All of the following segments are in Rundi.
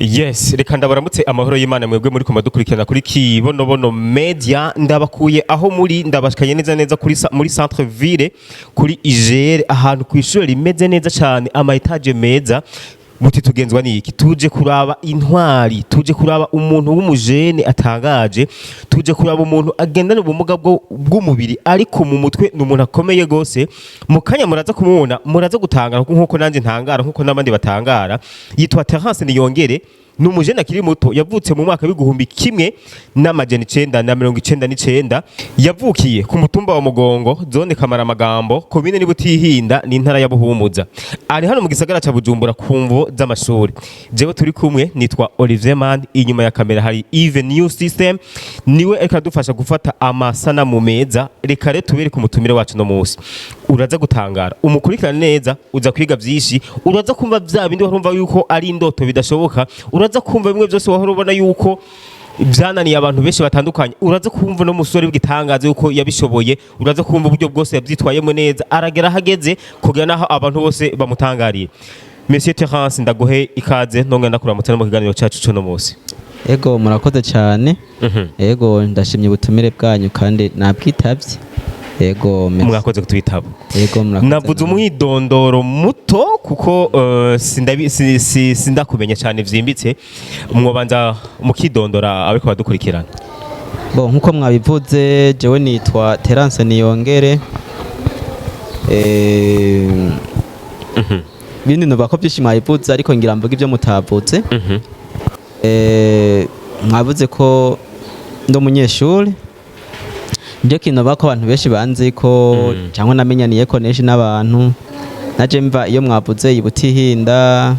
Yes, reka ndabaramutse, amahoro y'Imana mwebwe muri kumadukurikirana kuri Kibonobono Media. Ndabakuye aho muri, ndabashikanye neza neza kuri muri centre ville, kuri IGR, ahantu ku ishuri rimeze neza cyane, ama étage meza. Muti tugenzwa niki? Tuje kuraba intwari, tuje kuraba umuntu w'umujene atangaje, tuje kuraba umuntu agendana ubumuga bw'umubiri, ariko mu mutwe ni umuntu akomeye gose. Mu kanya muraza kumubona, muraza gutangara nkuko nanjye ntangara, nkuko n'abandi batangara. Yitwa Terence Niyongere, ni umujene akiri muto, yavutse mu mwaka w'1999. Yavukiye ku mutumba wa Mugongo, zone Kamaramagambo, komine ni Butihinda, ni intara ya Buhumuza. Ari hano mu gisagara ca Bujumbura ku mvo z'amashuri. Jewe turi kumwe nitwa Olivier Man, inyuma ya kamera hari Yves New System, niwe ariko aradufasha gufata amasanamu meza. Reka rero tubereke umutumire wacu no munsi. Uraza gutangara, umukurikirane neza, uza kwiga vyinshi, uraza kumva vya bindi wahora umva yuko ari indoto bidashoboka, uraza kumva bimwe byose wahora ubona yuko vyananiye abantu benshi batandukanye. Uraza kumva no musore w'igitangaza yuko yabishoboye, uraza kumva uburyo bwose yabyitwayemo neza, aragera ahageze kugera naho abantu bose bamutangariye. Monsieur Terence, ndaguhe ikaze, nongera ndakuramutsa no mu kiganiro cacu c'uno munsi. Ego, murakoze cyane. Ego, ndashimye ubutumire bwanyu kandi nabwitavye. Ego, merci. Mwakoze kutwitaba. Ego, murakoze. Navuze Namwe. umwidondoro muto kuko sindakumenya cyane vyimbitse. Mwobanza mukidondora ariko badukurikirana. Bon, nkuko mwabivuze, jewe nitwa Terence Niyongere. Bindi nuvuga ko byinshi mwabivuze, ariko ngira mvuge ibyo mutavuze. Mwavuze ko ndi umunyeshuri. Nibyo kintu bavuga ko abantu benshi banzi ko cyangwa namenyaniye ko nenshi n'abantu. Naje mva iyo mwavuze i Butihinda,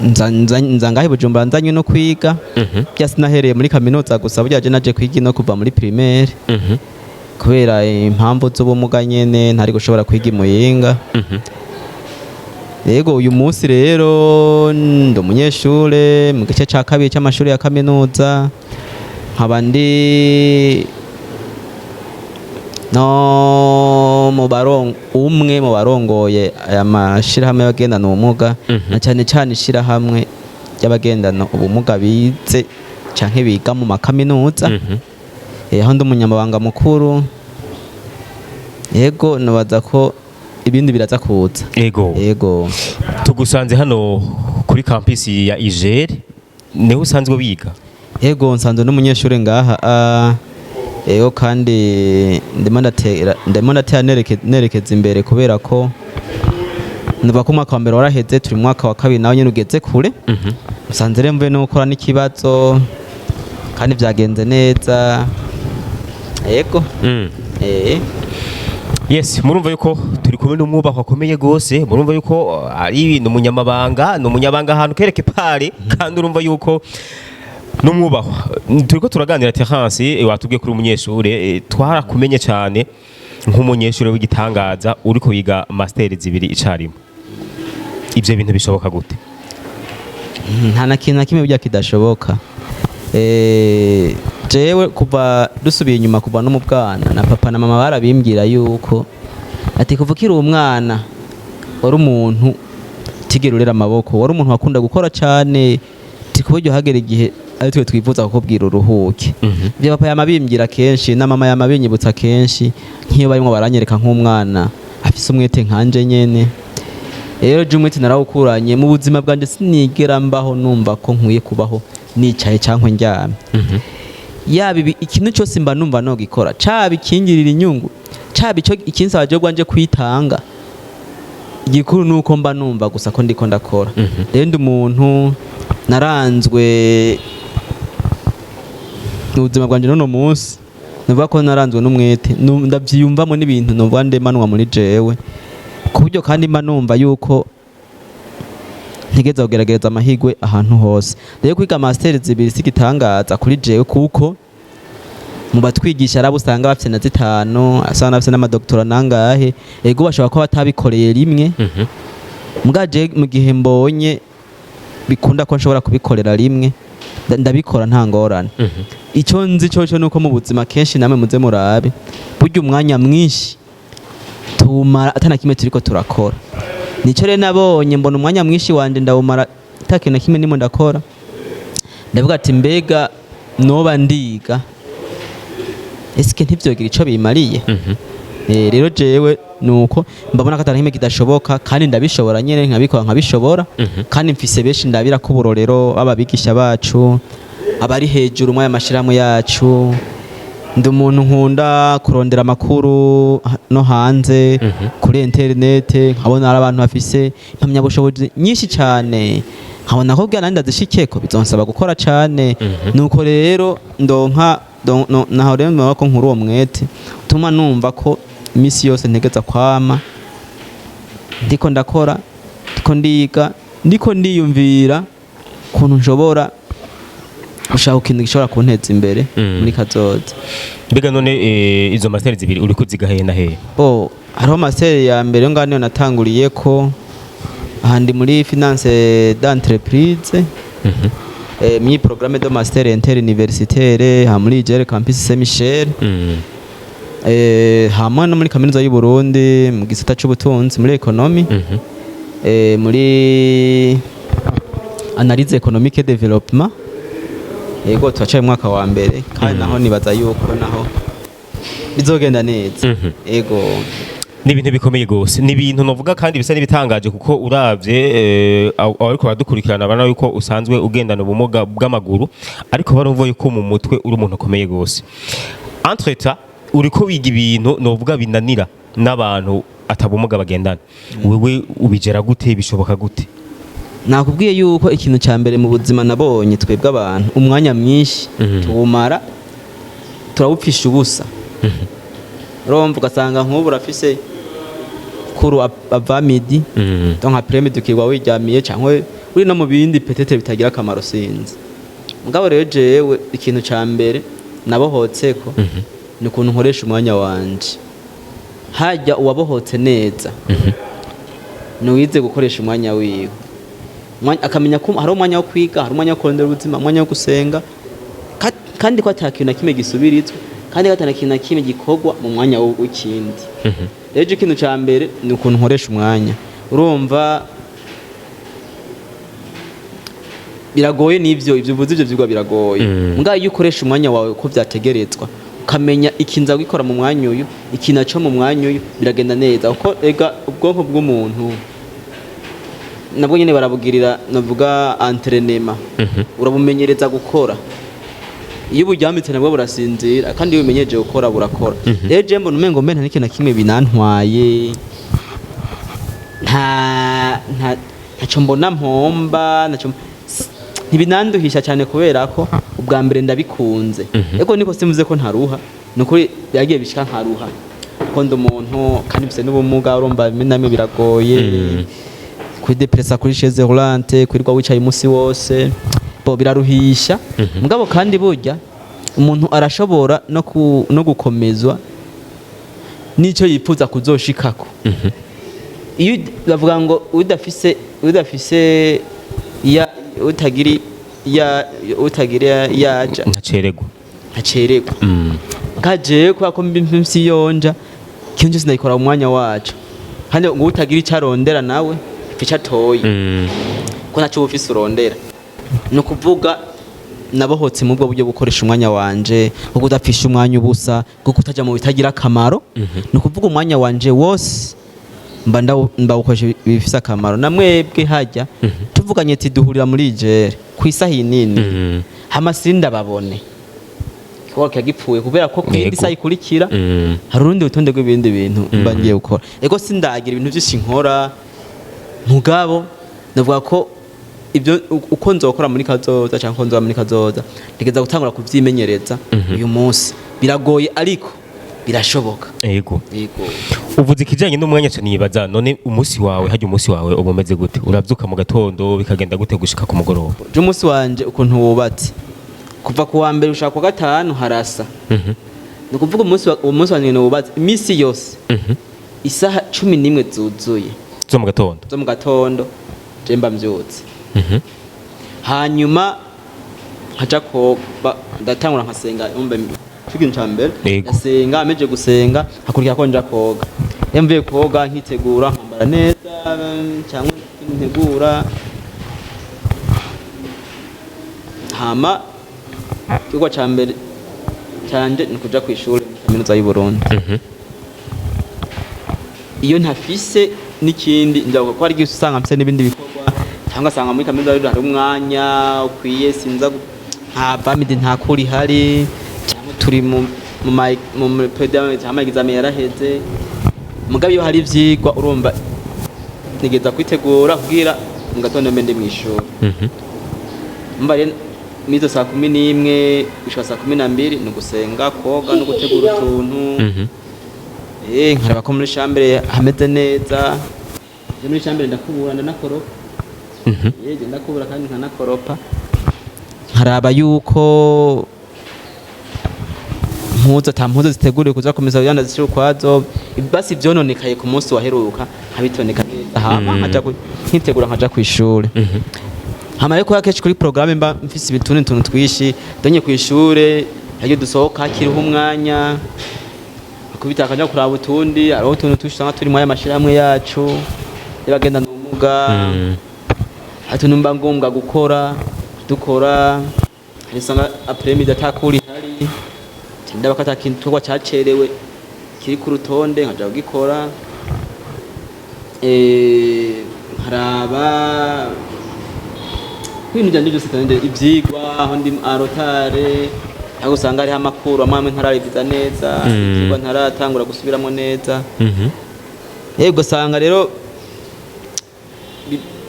nza ngaho i Bujumbura nzanywe no kwiga. Bya sinahereye muri kaminuza gusa, burya je naje kwiga no kuva muri primaire, kubera impamvu z'ubumuga nyene ntari gushobora kwiga i Muyinga. Yego, uyu munsi rero ndi umunyeshure mu gice ca kabiri c'amashuri ya kaminuza, nkaba ndi no mu umwe mu barongoye aya mashirahamwe y'abagendana ubumuga, na cyane cyane ishirahamwe ry'abagendana ubumuga bize canke biga mu makaminuza, aho ndi umunyamabanga mukuru. Yego, nibaza ko ibindi biraza kuza. Ego. Yego. Tugusanze hano kuri campus ya IGR, niho usanzwe wiga? Yego, nsanzwe n'umunyeshuri ngaha. Yego, kandi ndimo ndatera nerekeza imbere, kubera ko nuva ko umwaka wa mbere waraheze, turi mu mwaka wa kabiri nawe nyene ugeze kure. Musanze rero mvuye no gukora n'ikibazo kandi vyagenze neza. Yego. Yes, murumva yuko turi kumwe n'umwubahwa akomeye gose. Murumva yuko ari ni umunyamabanga, ni umunyabanga ahantu kereke pare, kandi urumva yuko n'umwubahwa. Turiko turaganira. Terence, watubwiye kuri umunyeshure, twarakumenye cyane nk'umunyeshure w'igitangaza uriko wiga master zibiri icarimwe. Ivyo bintu bishoboka gute? Nta na kintu na kimwe burya kidashoboka. Jewe kuva dusubiye inyuma, kuva no mu bwana, na papa na mama barabimbwira yuko ati kuva ukiri umwana wari umuntu utigera urera amaboko, wari umuntu wakunda gukora cyane, ati ku buryo hagera igihe ari twe twifuza kukubwira uruhuke. Ibyo papa yama bimbwira kenshi, na mama yama binyibutsa kenshi, nk'iyo barimo baranyereka nk'umwana afise umwete nkanje nyene. Rero je umwete narawukuranye mu buzima bwanje, sinigera mbaho numva ko nkwiye kubaho nicaye cyangwa ndyamye. Yaba ikintu cyose mba numva nogikora, caba ikingirira inyungu, caba ico ikinsaba je gwanje kwitanga, igikuru nuko mba numva gusa ko ndiko ndakora. Rero ndi umuntu naranzwe mu buzima bwanje n'uno munsi, nuvuga ko naranzwe n'umwete. Ndavyiyumvamo n'ibintu numva ndemanwa muri jewe, ku buryo kandi mba numva yuko ntigeze kugerageza amahigwe ahantu hose. Rero kwiga master zibiri si igitangaza kuri jewe, kuko mu batwigisha arabo usanga bafite na zitanu, asanga bafite n'amadoktora nangahe. Ego, bashobora kuba batabikoreye rimwe, mbwa je mu gihe mbonye bikunda ko nshobora kubikorera rimwe, ndabikora nta ngorane. Icyo nzi cyo nuko mu buzima kenshi, namwe muze murabe, burya umwanya mwinshi tumara atana kimwe turiko turakora. Nico rero nabonye, mbona umwanya mwinshi wanje ndawumara ata kintu na kimwe ndimo ndakora. Ndavuga ati: "Mbega noba ndiga, eske ntivyogira ico bimariye?" Rero jewe nuko mbabona ko atari kimwe kidashoboka, kandi ndabishobora nyene, nkabikora nkabishobora. Kandi mfise benshi ndabira ko uburorero, ababigisha bacu abari hejuru muri aya mashirahamwe yacu. Ndi umuntu nkunda kurondera amakuru no hanze kuri interinete, nkabona hari abantu bafise impamyabushobozi nyinshi cyane, nkabona ko bwa nandi ndazishikeko bizonsaba gukora cyane. Nuko rero ndonka naho rero mbona ko nkuru uwo mwete utuma numva ko iminsi yose ntegeza kwama ndiko ndakora, ndiko ndiga, ndiko ndiyumvira ukuntu nshobora gushaka ikintu gishobora kunteza imbere muri kazoza. Mbega none izo master zibiri uri kuziga hehe na hehe? Bo, hariho master ya mbere ngaho niyo natanguriye ko ahandi muri finance d'entreprise, mi programme de master interuniversitaire ha muri IGL Campus Saint Michel, hamwe no muri kaminuza y'u Burundi mu gisata c'ubutunzi muri économie, muri analyse économique et développement. Yego, turacaye mu mwaka wa mbere, kandi naho nibaza yuko naho bizogenda neza. Yego. Ni ibintu bikomeye gose, ni ibintu novuga kandi bisa n'ibitangaje, kuko uravye abariko baradukurikirana bana yuko usanzwe ugendana ubumuga bw'amaguru, ariko barumva yuko mu mutwe uri umuntu ukomeye gose. Entre-temps uriko wiga ibintu novuga binanira n'abantu atabumuga bagendana. Wewe ubigera gute? Bishoboka gute? Nakubwiye yuko ikintu cya mbere mu buzima nabonye, twebwe abantu umwanya mwinshi tuwumara turawupfisha ubusa. Urumva, ugasanga nk'ubu urafise cours avant midi, donc après midi ukirwa wiryamiye cyangwa uri no mu bindi peut-être bitagira akamaro, sinzi. Mugabo rero jewe ikintu cya mbere nabohotseko ni ukuntu nkoresha umwanya wanje. Hajya uwabohotse neza ni uwize gukoresha umwanya wiwe. Akamenya ko hari umwanya wo kwiga, hari umwanya wo kurondera ubuzima, umwanya wo gusenga, kandi ko ata kintu na kimwe gisubirizwa, kandi ko ata kintu na kimwe gikorwa mu mwanya w'ikindi. Rero ikintu cya mbere ni ukuntu nkoresha umwanya. Urumva, biragoye n'ibyo, ibyo uvuze, ibyo vyigwa biragoye. Mbwa iyo ukoresha umwanya wawe uko vyategerezwa, ukamenya iki nza gukora mu mwanya uyu, iki naco mu mwanya uyu, biragenda neza, kuko ega ubwonko bw'umuntu nabwo nyene barabugirira navuga entraînement, urabumenyereza gukora. Iyo uburyamitse nabwo burasinzira, kandi iyo ubimenyereje gukora burakora. Rero je mbona umengo mbe nta n'ikintu na kimwe binantwaye, nta ntaco mbona mpomba, ntaco ntibinanduhisha cyane, kubera ko ubwa mbere ndabikunze. Ego, niko simvuze ko ntaruha, ni ukuri byagiye bishika nkaruha, kuko ndi umuntu kandi mfise n'ubumuga. Urumva, bimwe na bimwe biragoye kwidepresa kuri chaise roulante, kwirirwa wicaye umunsi wose, bo biraruhisha. Mugabo kandi burya umuntu arashobora no gukomezwa n'icyo yifuza kuzoshikako. Iyo bavuga ngo udafise ya utagira ya utagira yaja Ntaceregwa. Ntaceregwa. Nka jewe, kubera ko mbi mfise yonja, ikintu cyose ndagikora mu mwanya waco, kandi ngo utagira icyo arondera nawe icyo atoye, ko ntacyo uba ufise urondera. Ni ukuvuga nabohotse mu bwo buryo bwo gukoresha umwanya wanje, bwo kudapfisha umwanya ubusa, bwo kutajya mu bitagira akamaro. Ni ukuvuga umwanya wanje wose mba ndawukoresha bifise akamaro. Na mwebwe hajya tuvuganye ati duhurira muri ijere ku isaha iyi nini, hama sindababone, igikorwa kiba gipfuye, kubera ko ku yindi saha ikurikira hari urundi rutonde rw'ibindi bintu mba ngiye gukora. Ego, sindagira ibintu byinshi nkora, mugabo ndavuga ko ibyo uko nzokora muri kazoza cyangwa uko nzoba muri kazoza, ntegeza gutangura kuvyimenyereza uyu munsi. Biragoye ariko birashoboka. Yego. Yego. Uvuze ikijanye n'umwanya, cyane nibaza none umunsi wawe, hajya umunsi wawe uba umeze gute? Uravyuka mu gatondo, bikagenda gute gushika ku mugoroba? Je umunsi wanje ukuntu wubatse, kuva ku wa mbere gushika ku wa gatanu harasa. Ni ukuvuga umunsi wanje wubatse iminsi yose, isaha 11 zuzuye zo mu gatondo, zo mu gatondo je mba mvyutse. Hanyuma nkaja koga, ndatangura nkasenga. Umva, ikintu ca mbere ndasenga, meje gusenga hakurikira ko nja koga. Iyo mvuye koga nkitegura, nkambara neza. cyangwa ntegura. Hama igikorwa ca mbere canje ni ukuja kw'ishure muri Kaminuza y'u Burundi. Iyo ntafise n'ikindi nja, kuko hari igihe usanga mfise n'ibindi bikorwa, cyangwa asanga muri kaminuza y'u Burundi hari umwanya ukwiye, sinza nta vamidi, nta kuri ihari, cyangwa turi mu période cyangwa examen yaraheze. Mugabo iyo hari ivyigwa, urumva nigeza kwitegura kugira mu gatondo mbe ndi mw'ishuri. Mba rero mizo saa 11 gushika saa 12 ni ugusenga, koga no gutegura utuntu. Nkaraba ko muri chambre hameze neza. Je muri chambre ndakubura, ndanakoropa. Je ndakubura kandi nkanakoropa, nkaraba yuko impuzu ata mpuzu ziteguriwe kuza komeza yanda zishira ukwazo, basi vyononekaye ku munsi waheruka nkabitondeka neza, hama nkaja nkitegura nkaja kw'ishure. Hama rero kubera kenshi kuri programme mba mfise ibitundi tuntu twishi donye kw'ishure, haryo dusohoka hakiriho umwanya akubita akaja kuraba utundi. Hariho utuntu twinshi usanga turi muri aya mashirahamwe yacu y'abagendana ubumuga. Hari utuntu mba ngombwa gukora, dukora. Hari usanga après-midi atakuri ihari, ndaba ko ata kintu gikorwa cacerewe kiri ku rutonde, nkaja kugikora. Nkaraba ibintu byanje byose kandi ivyigwa aho ndi en retard, aho usanga hariho amakuru amwe amwe ntarareviza neza, ivyigwa ntaratangura gusubiramwo neza. Yego, ugasanga rero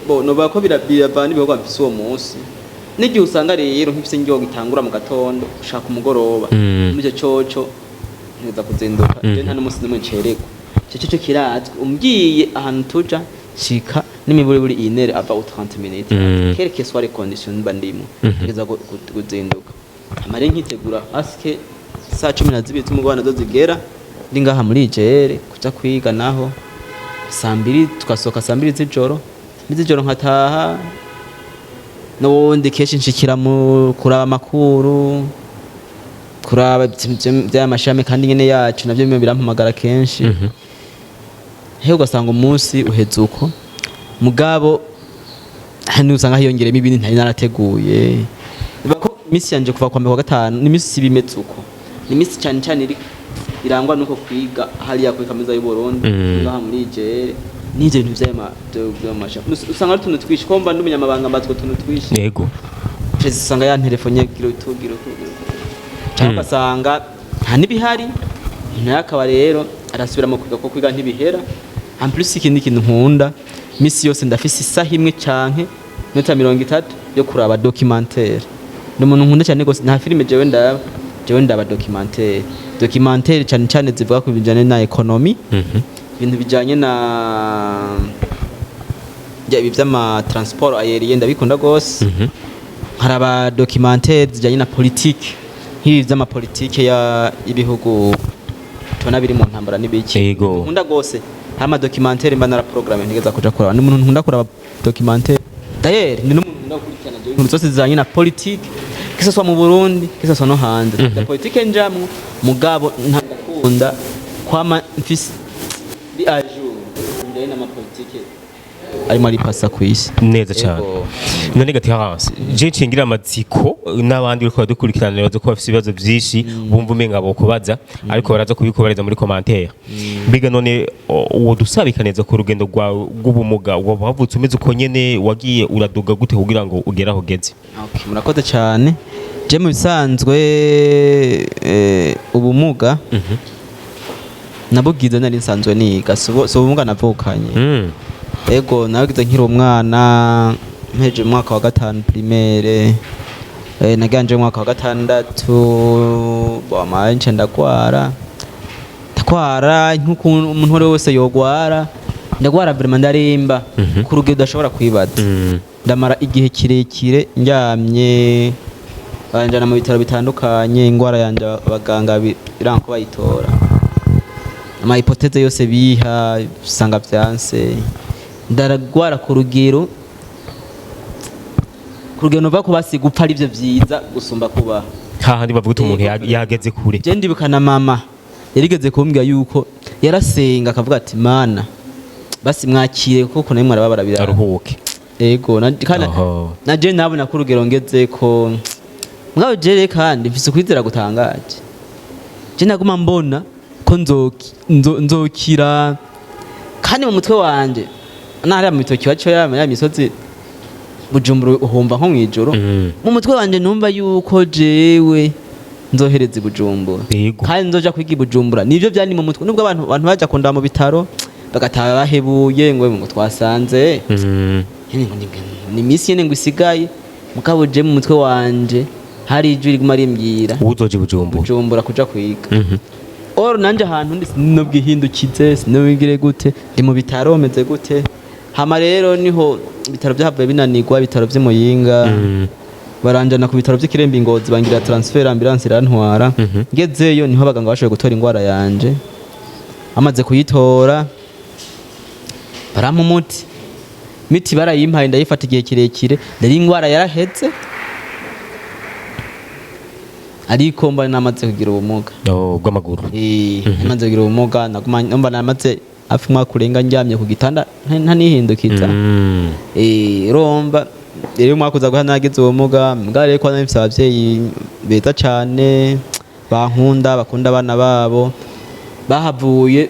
bo novuga ko biravana ibikorwa mfise uwo munsi, n'igihe usanga rero nk'ifise ingigo gitangura mu gatondo ushaka umugoroba. Muri ico coco ntegeza kuzinduka. Je nta n'umunsi n'umwe ncererwa, ico coco kirazwi. Umbwiye ahantu tuja, nshika n'imiburiburi une heure avant ou 30 minutes. Quelle que soit les conditions mba ndimwo, ntegeza kuzinduka. Hama rero nkitegura aske saa 12 z'umugoroba nazo zigera ndi ngaha muri IGR kuja kwiga, naho saa 2 tugasohoka, saa 2 z'ijoro, 2 z'ijoro nkataha. N'ubundi kenshi nshikira mu kuraba amakuru, kuraba vy'aya mashami kandi nyene yacu navyo bimwe birampamagara kenshi. He ugasanga umunsi uheze uko, mugabo hano usanga hiyongeremo ibindi ntari narateguye. Bivuga ko iminsi yanje kuva kwa mbere kwa gatanu ni iminsi iba imeze uko, ni iminsi cyane cyane irangwa nuko kwiga hariya kuri Kaminuza y'u Burundi, ngaha muri IGR, n'ivyo bintu vy'amashami usanga ari utuntu twinshi, ko mba ndi umunyamabanga mbazwa utuntu twinshi. Perezida usanga yantelefone gira utu, gira utu, gira utu, cyangwa ugasanga nta n'ibihari, nayo akaba rero arasubira mu kwiga, ko kwiga ntibihera. En plus, ikindi kintu nkunda, misi yose ndafise isaha imwe canke minota 30 yo kuraba documentaire. Ni umuntu nkunda cyane gose. Nta filime jewe ndaba, jewe ndaba documentaire, documentaire cyane cyane zivuga ku bijanye na économie, ibintu bijanye na ya ibi vy'ama transport aérien, ndabikunda gose. Nkaraba documentaire zijanye na politique, nk'ibi vy'amapolitike ya ibihugu tubona biri mu ntambara n'ibiki. Nkunda gose. Hari ama documentaire mba nara programme ntegeza kuja kuraba. Ni umuntu nkunda kuraba documentaire. D'ailleurs ni n'umuntu nkunda gukurikirana jewe inkuru zose zijanye na politique, que ce soit mu Burundi, que ce soit no hanze. Mm Politique njamwo, mugabo ndakunda kwama mfise ndi à jour bijanye n'amapolitike arimo aripasa kw'isi. Neza cyane. Yego. None Gaterence, je ncingira amatsiko n'abandi bariko baradukurikirana baza ko bafise ibibazo vyinshi bumva umenga bokubaza, ariko baraza kubikubariza muri commentaire. Mbega none uwo dusabikaneza ku rugendo rwawe rw'ubumuga, woba wavutse umeze uko nyene, wagiye uraduga gute kugira ngo ugere aho ugeze? Okay, murakoze cyane. Je mu bisanzwe ubumuga nabugize nari nsanzwe niga, si ubumuga navukanye. Ego, nabugize nkiri umwana, mpeje mu mwaka wa gatanu primaire, naganje mu mwaka wa gatandatu bamaye nce ndagwara, ndagwara nk'uko umuntu uwo ari we wese yogwara. Ndagwara vraiment, ndarimba ku rugero udashobora kwibaza. Ndamara igihe kirekire ndyamye, banjana mu bitaro bitandukanye. Ingwara yanje abaganga biranga ko bayitora, ama hypothèses yose biha usanga vyanse. Ndaragwara ku rugero nova ko basi gupfa ari byo vyiza gusumba kubaho. Hahandi bavuga uti umuntu yageze kure. Je ndibuka na mama yarigeze kumbwira yuko yarasenga akavuga ati: "Mana, Basi mwakire kuko nawe mwarababara bira. Aruhuke. Ego, na kandi na je nabona ko urugero ngeze ko mugabo je kandi mfise ukwizera gutangaje. Je naguma mbona ko nzokira kandi mu mutwe wanje nahariya mu bitoki wacu ya misozi Bujumbura uhumva nko mw'ijoro. Mu mutwe wanje numva yuko jewe nzohereza i Bujumbura kandi nzoja kwiga i Bujumbura. Nivyo byari mu mutwe, nubwo abantu baja kundaba mu bitaro bagataha bahebuye ngo twasanze nyene ngo ni iminsi nyene ngo isigaye. Mugabo je mu mutwe wanje hari ijwi riguma rimbwira uzoja i Bujumbura. Bujumbura kuja kwiga. Or nanje ahantu ndi sinobwihindukize, sinobigire gute, ndi mu bitaro meze gute. Hama rero niho ibitaro byahavuye binanirwa, ibitaro vy'i Muyinga. Baranjana ku bitaro vy'Ikiremba i Ngozi, bangira transfert, ambulance irantwara. Ngezeyo niho abaganga bashoboye gutora ingwara yanje. Amaze kuyitora barampa umuti, miti barayimpaye ndayifata igihe kirekire. Rero ingwara yaraheze ariko mba namaze kugira ubumuga. Oh, bw'amaguru. Eh, namaze kugira ubumuga, naguma mba namaze hafi umwaka urenga ndyamye ku gitanda ntanihindukiza. Eh, urumva rero umwaka uza guha nagize ubumuga. Mbwa rero ko nari mfise abavyeyi beza cane bankunda, bakunda abana babo, bahavuye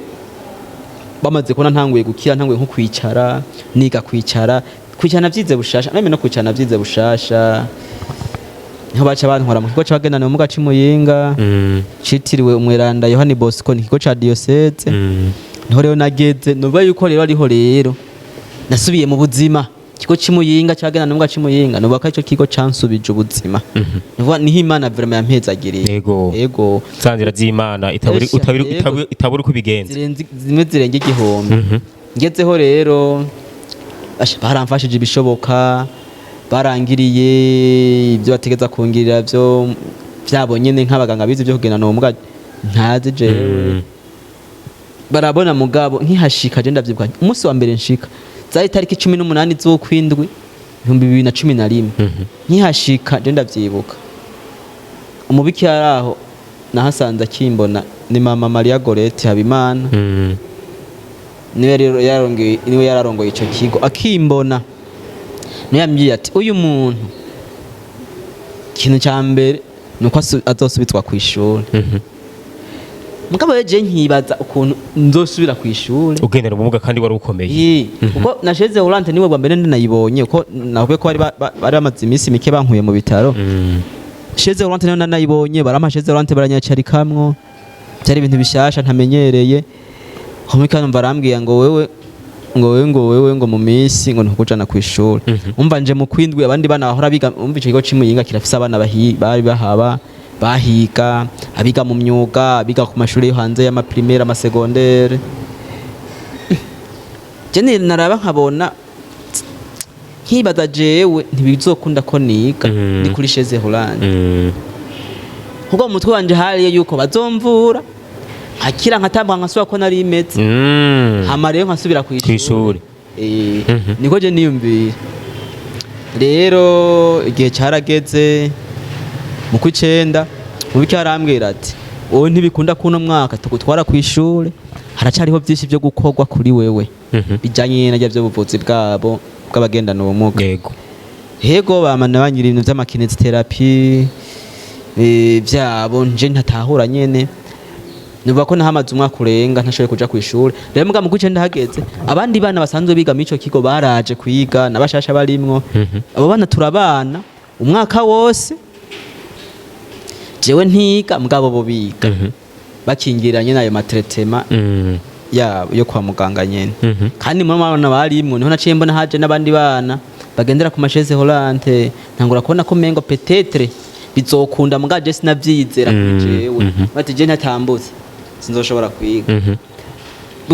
bamaze kubona ntanguye gukira, ntanguye nko kwicara, niga kwicara. Kwicara navyize bushasha, même no kwicara navyize bushasha. Niho baca bantwara mu kigo c'abagendana ubumuga c'i Muyinga citiriwe umweranda Yohani Bosco, ni ikigo ca diocèse. Niho rero nageze, nuvuga yuko rero ariho rero nasubiye mu buzima. Ikigo c'i Muyinga c'abagendana ubumuga c'i Muyinga, nuvuga ko arico kigo cansubije ubuzima. Nuvuga niho Imana vraiment yampezagiriye. Yego. Za nzira z'Imana itaburi Esha, yego. itaburi uko ibigenza. Zirenze zimwe, zirenga 1000. Ngezeho rero basha, baramfashije ibishoboka, barangiriye ibyo bategeza kungirira byo byabo nyene nk'abaganga bize ibyo kugendana ubumuga ntazi jewe. Barabona mugabo nkihashika je ndavyibuka umunsi wa mbere nshika zari tariki 18 z'ukwindwi 2011. Nkihashika je ndavyibuka umubikira ari aho nahasanze akimbona ni mama Maria Gorete Habimana. Niwe rero yarongeye, niwe yararongoye ico kigo. Akimbona niwe yambwiye ati uyu muntu ikintu cya mbere nuko azosubizwa ku ishuri. Mugabo rero je nkibaza ukuntu nzosubira ku ishuri ugendera ubumuga kandi wari ukomeye. Yi, kuko na chaise roulante niwe bwa mbere nayibonye, kuko nakubwiye ko bari bamaze iminsi mike bankuye mu bitaro. Chaise roulante niyo nayibonye, barampa chaise roulante baranyacarikamwo, byari ibintu bishasha ntamenyereye. Homwe kandi barambwiye ngo wewe, ngo wewe, ngo wewe, ngo mu minsi ngo ntukujana ku ishuri. Umva nje mu kwindwi, abandi bana bahora biga, umva ico kigo c'Imuyinga kirafise abana bari bahaba bahiga, abiga mu myuga, abiga ku mashuri yo hanze y'amaprimaire, amasecondaire. Je naraba nkabona nkibaza jewe ntibizokunda ko niga ndi kuri chaise roulante. Kuko mu mutwe wanje hariyo yuko bazomvura nkakira, nkatambuka, nkasubira ko nari imeze. Hama rero nkasubira kw'ishuri. Kw'ishuri. Eh, niko je niyumvira. Rero igihe carageze mu kw'icenda, mubiki arambwira ati wowe ntibikunda kuno mwaka tugutwara kw'ishure, haracariho byinshi byo gukorwa kuri wewe bijanye na by'ubuvuzi bwabo bw'abagendana ubumuga. Hego, bamana bangira ibintu vy'amakinésithérapie vyabo nje ntatahura nyene. Nuvuga ko nahamaze umwaka urenga ntashoboye kuja kw'ishure. Rero muga mu kw'icenda hageze, abandi bana basanzwe biga muri ico kigo baraje kwiga n'abashasha barimwo. Abo bana turabana umwaka wose, jewe ntiga mugabo bo biga, bakingiranye n'ayo matraitement yabo yo kwa muganga nyene. Kandi muri bana barimwo niho naciye mbona haje n'abandi bana bagendera ku machaises roulantes, ntangura kubona ko mengo peut-être bizokunda. Muga je sinavyizera kuri jewe. Bati je ntatambutse sinzoshobora kwiga.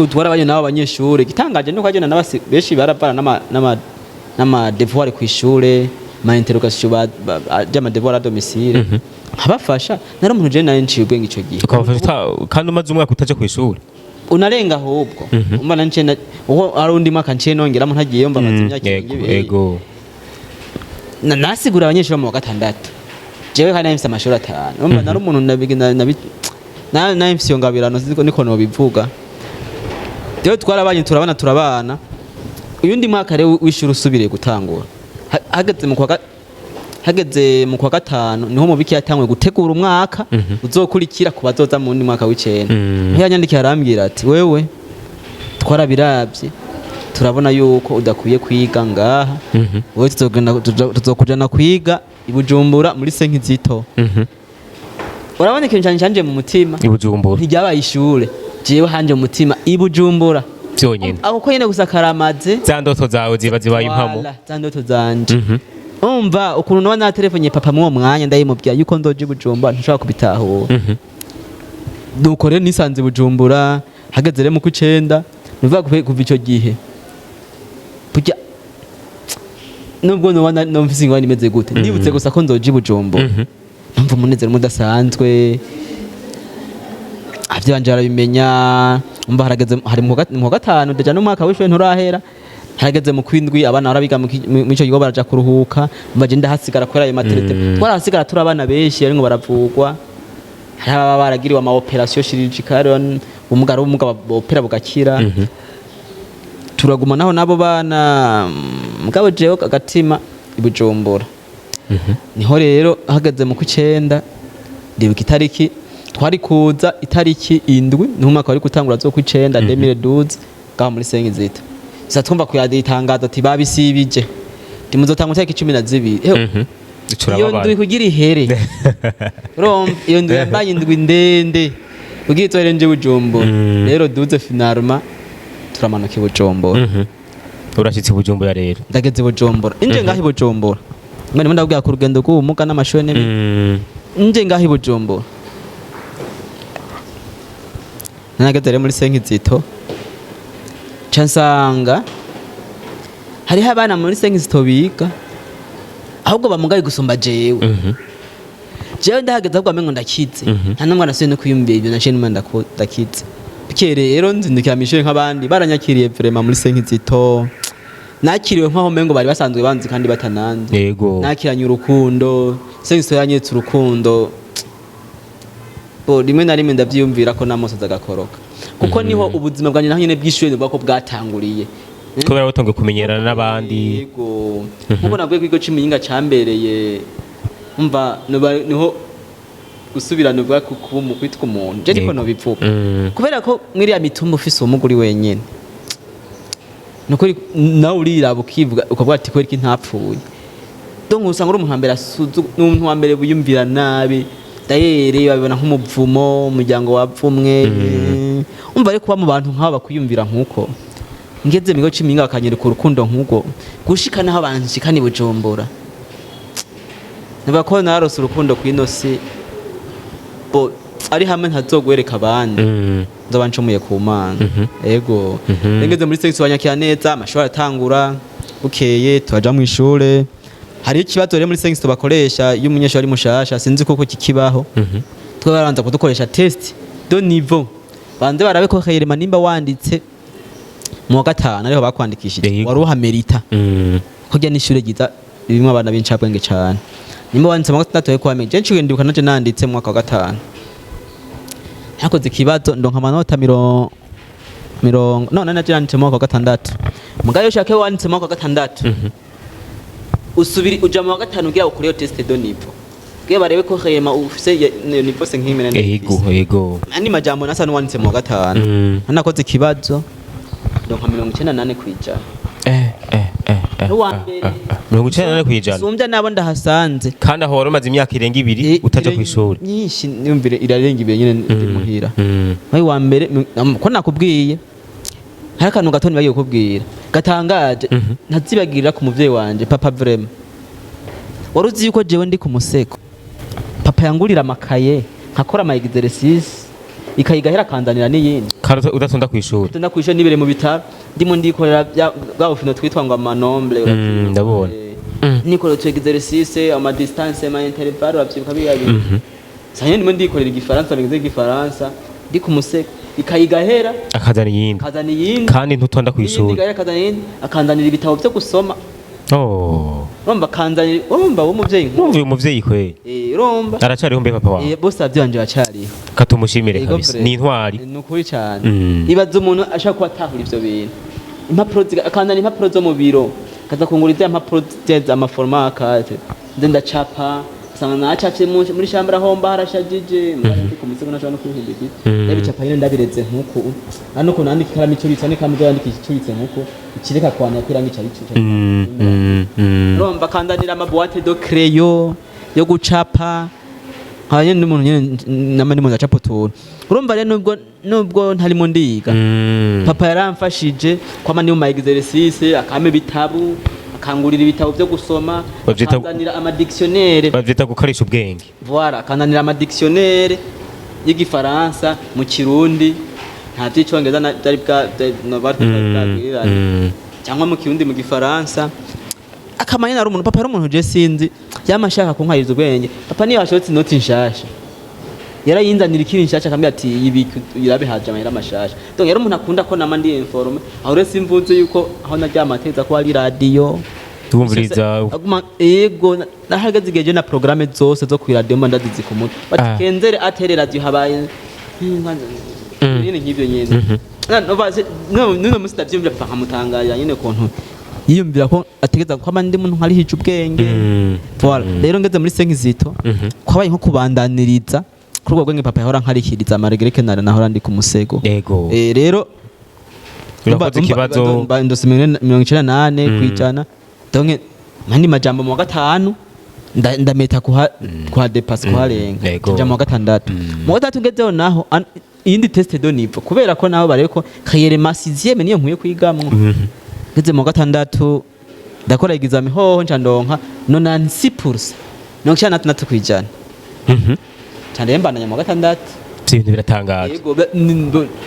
Twarabanye n'abo banyeshure. Igitangaje nuko agenda n'abasi benshi baravana n'ama devoir kw'ishure, ma interrogation y'ama devoir à domicile, nkabafasha. Nari umuntu je nari nciye ubwenge ico gihe. Ukabafasha kandi umaze umwaka utaja kw'ishuri. Unarenga ahubwo. Umva nanje uko ari undi mwaka nciye nongeramo ntagiye, mva maze imyaka 2. Nasigura abanyeshuri bo mu wa gatandatu, jewe kandi nari mfise amashuri atanu. Umva nari umuntu nari mfise iyo ngabirano, sinzi niko nobivuga. Rero twarabanye, turabana, turabana. Uyundi mwaka rero w'ishuri usubiriye gutangura, hageze mu kwa gatanu, niho mubiki yatanguye gutegura umwaka uzokurikira ku bazoza mu wundi mwaka w'icenda. Niho yanyandikiye arambwira ati: "Wewe twarabiravye, turabona yuko udakwiye kwiga ngaha. Wewe tuzokujana kwiga i Bujumbura muri Senkizito." Urabona ikintu canje canje mu mutima. I Bujumbura. Ntiryabaye ishure, jewe hanje mu mutima i Bujumbura. Byonyine. Aho ko nyene gusa karamaze. Za ndoto zawe ziba zibaye impamo. Wala, za ndoto zanje. Umva ukuntu noba natelefonye papa mw'uwo mwanya, ndayimubwira yuko nzoja i Bujumbura, ntushobora kubitahura. Nuko rero nisanze i Bujumbura. Hageze rero mu kw'icenda, nuvuga kuva ico gihe burya, nubwo noba numvise ingorane imeze gute, nibutse gusa ko nzoja i Bujumbura, numva umunezero mudasanzwe. Abavyeyi banje barabimenya. Umva, harageze hari mu kwa gatanu, déjà n'umwaka w'ishure nturahera, harageze mu kwindwi, abana barabiga mu ico kigo baraja kuruhuka. Umva, je ndahasigara kubera ayo materete. Twarahasigara turi abana benshi arimwo baravugwa, hari ababa baragiriwe ama opération chirurgicale, ubumuga ari ubumuga bopera bugakira. Turaguma naho n'abo bana, mugabo jewe agatima i Bujumbura. Niho rero hageze mu kw'icenda, ndibuka itariki twari kuza, itariki 7 niho umwaka wari gutangura zo kw'icenda 2012, ngaho muri Senkizito. Sasa twumva kuyadiye itangazo ati babisibije, timuzotanga itariki 12. Ewe, iyo Turababara. ndwi kugira ihere, urumva iyo ndwi yambaye indwi ndende kugira izohere nje Bujumbura. Rero duze, finalement turamanuka i Bujumbura. Urashitse i Bujumbura rero. Ndageze i Bujumbura, inje ngaho i Bujumbura. Mwene ndabwira ku rugendo rw'ubumuga n'amashuri n'ibindi. Nje ngaho i Bujumbura, nageze rero muri Senkizito, nca nsanga hariho abana muri Senkizito biga ahubwo bamugaye gusumba jewe. Jewe ndahageze ahubwo amengo ndakize. Nta n'umwe nasubiye no kwiyumvira ibyo naciye numva ndakize. Bukeye rero nzindukira mw'ishure nk'abandi, baranyakiriye vraiment. Muri Senkizito nakiriwe nk'aho mengo bari basanzwe banzi kandi batananzi. Nakiranye urukundo, Senkizito yanyeretse urukundo. Bo rimwe na rimwe ndavyiyumvira ko namusoza agakoroka, kuko niho ubuzima bwanjye naho nyene bw'ishure nivuga ko bwatanguriye. Kubera watangiye kumenyerana n'abandi. Yego, nkuko navuye ku kigo c'imuyinga cambereye, umva niho gusubirana uvuga ku kuba kwitwa umuntu, je niko nobivuga. Kubera ko mwiriya mitumba ufise ubumuga uri wenyene, nukuri nawe uriraba ukivuga ukavuga ati kubera iki ntapfuye? Donc usanga uri umuntu wa mbere n'umuntu wa mbere wiyumvira nabi. Dayere babibona nk'umuvumo, umuryango wapfumwe. Umva ariko kuba mu bantu nk'abo bakwiyumvira nk'uko, ngeze mu kigo c'imuyinga bakanyereka urukundo nk'ubwo, gushika naho banshikana i Bujumbura, nivuga ko narose urukundo kw'ino si bo ari hamwe ntazogwereka abandi. Nzoba ncumuye ku Mana. Ego. Ngeze muri section banyakira neza, amashuri aratangura, bukeye turaja mu ishure. Hari ikibazo rero muri section bakoresha iyo umunyeshuri ari mushasha, sinzi koko kikibaho. Twe baranza kudukoresha test de niveau, banze barabe ko réellement nimba wanditse mu wa gatanu ariho bakwandikishije, wari uhamerita. Kurya n'ishure ryiza ririmo abana b'incabwenge cane. Nimba wanditse mu wa gatandatu ariko wamenye, je nciye ndibuka naje nanditse mu mwaka wa gatanu, hakoze ikibazo ndonka amanota mirongo none naje nanditse mu mwaka wa gatandatu. Mugayo ushake wanditse mu mwaka wa gatandatu, usubiri uja mu wa gatanu kugira ukore iyo test de niveau, kugira barebe ko réellement ufise niveau se nk'imene. Ego. Andi majambo nasa n'uwanditse mu wa gatanu. Nakoze ikibazo ndonka 98%. N'uwa mbere. 94%. Sumbya nabo ndahasanze. Kandi aho wari umaze imyaka irenga 2 utaja kw'ishuri. Nyinshi, nyumvire irarenga 2 nyine ndi muhira. Wayi wa mbere ko nakubwiye hari akantu gato nibagiye kukubwira gatangaje, ntazibagirira ku muvyeyi wanje papa. Vraiment, wari uzi yuko jewe ndi ku museko, papa yangurira amakaye nkakora ama exercice, ikaye igahera akanzanira n'iyindi. Kandi udatonda kw'ishuri. Tunda kwisho nibere mu bitaro, ndimo ndikorera bwa bufino twitwa ngo amanombre. Ndabona. Nikorera utu exercice, ama distance, ama intervalle, uravyibuka biriya bintu. Sanye ndimo ndikorera igifaransa, bigize igifaransa ndi ku museko, ikaye igahera akazana iyindi. Akazana iyindi. Kandi ntutonda Iyindi kw'ishuri. igahera akazana iyindi, akanzanira ibitabo vyo gusoma. Oh. Urumva kanzanye, urumva w'umuvyeyi nk'uwo. Urumva uyu muvyeyi kweli. Urumva. Aracariho mbe papa wawe? Bose abavyeyi banje bacariho. Katumushimire Yego, kabisa. vrai. Ni intwari. Ni ukuri cyane. Ibaza umuntu ashaka kuba atahura ivyo bintu, impapuro akanzana impapuro zo mu biro, akaza kungura iza mpapuro ama format A4, nze ndacapa, usanga nacapye muri chambre aho mba harashajije ndi ku musego, nashobora no kwihimba igiti. Ndabicapa nyine, ndabireze nkuku hano ukuntu nandika ikaramu icuritse, n'ikaramu izo yandikisha icuritse nkuku, ikireka kwandika irangi cari icuritse. Urumva akanzanira ama boîte de crayon yo gucapa, nkaba nyene n'umuntu nyene nama ndimo ndacapa utuntu. Urumva rero nubwo ntarimo ndiga, papa yaramfashije kwama ndi mu ma exercice, akampa ibitabu, akangurira ibitabo byo gusoma, akanzanira ama dictionnaire. Bavyita gukoresha ubwenge. Voilà, akanzanira ama dictionnaire y'igifaransa mu Kirundi, nta by'icyongereza byari bwa no bari bwagwiriranye, cyangwa mu Kirundi mu Gifaransa. Akamanya nari umuntu, papa ari umuntu je sinzi yama ashaka kunkariza ubwenge. Papa niyo hashotse inoti nshasha yarayinzanira ikiri nshasha, akambwira ati ibi irabe haje amahera mashasha. Donc yari umuntu akunda ko nama ndi informé. Aho rero simvuze yuko aho naryama ateza ko hari radio. Wumviriza. Aguma ego, nahagaze igihe je na programme zose zo kuri radio mba ndazizi ku mutwe, bati kenzere atere radio habaye nyine nk'ivyo nyene. No musi ndavyumvira papa nkamutangarira nyene ukuntu yiyumvira ko ategeza ko ndi muntu nkarihije ubwenge. Voilà, rero ngeze muri Saint Kizito, kwabaye nko kubandaniriza kuri ubwo bwenge papa yahora nkarikiriza malgré que nari nahora ndi ku musego. Rero Urakoze ikibazo. Ndose 98 kwijana. Donc mandi majambo mu wa gatanu ndameta kuha kuha dépasse, kuharenga. Nja mu wa gatandatu. Mu wa gatandatu ngezeho naho iyindi test de niveau, kubera ko naho barebe ko réellement sixième niyo nkwiye kwigamwo. Ngeze mu wa gatandatu ndakora examen, hoho nca ndonka 96%, 96 kwijana. Nca ndembandanya mu wa gatandatu. Ivyo bintu biratangaje. Yego,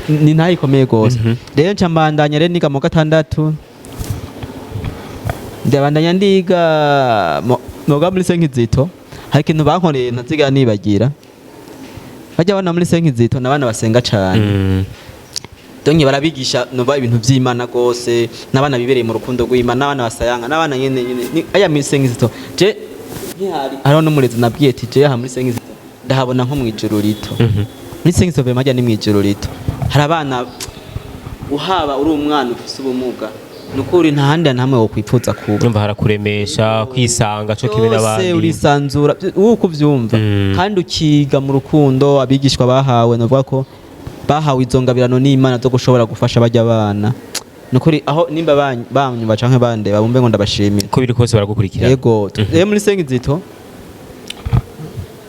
ni ntayo ikomeye gose. Rero nca mbandanya rero niga mu wa gatandatu, ndabandanya ndiga noga muri Saint Kizito. Hari ikintu bankoreye ntazigera nibagira. Bajya abana muri Saint Kizito ni abana basenga cane. Donc barabigisha nova ibintu vy'Imana gose, n'abana bibereye mu rukundo rw'Imana, n'abana basayanga, n'abana nyene nyene aya muri Saint Kizito je nkihari hariho n'umurezi nabwiye ati je aha muri Saint Kizito ndahabona nko mw'ijuru rito. Muri Saint Kizito vraiment harya ni mw'ijuru rito. Hari abana uhaba uri umwana ufise ubumuga, nukuri nta handi na hamwe wokwipfuza kuba. Urumva harakuremesha kwisanga co kimwe Byose n'abandi. urisanzura wowe uko uvyumva, kandi ukiga mu rukundo. Abigishwa bahawe, navuga ko bahawe izo ngabirano n'Imana zo gushobora gufasha bajya abana. Nukuri aho nimba banyumva canke bandeba bumve ngo ndabashimira. Uko biri kose baragukurikira. Yego. Rero muri Saint Kizito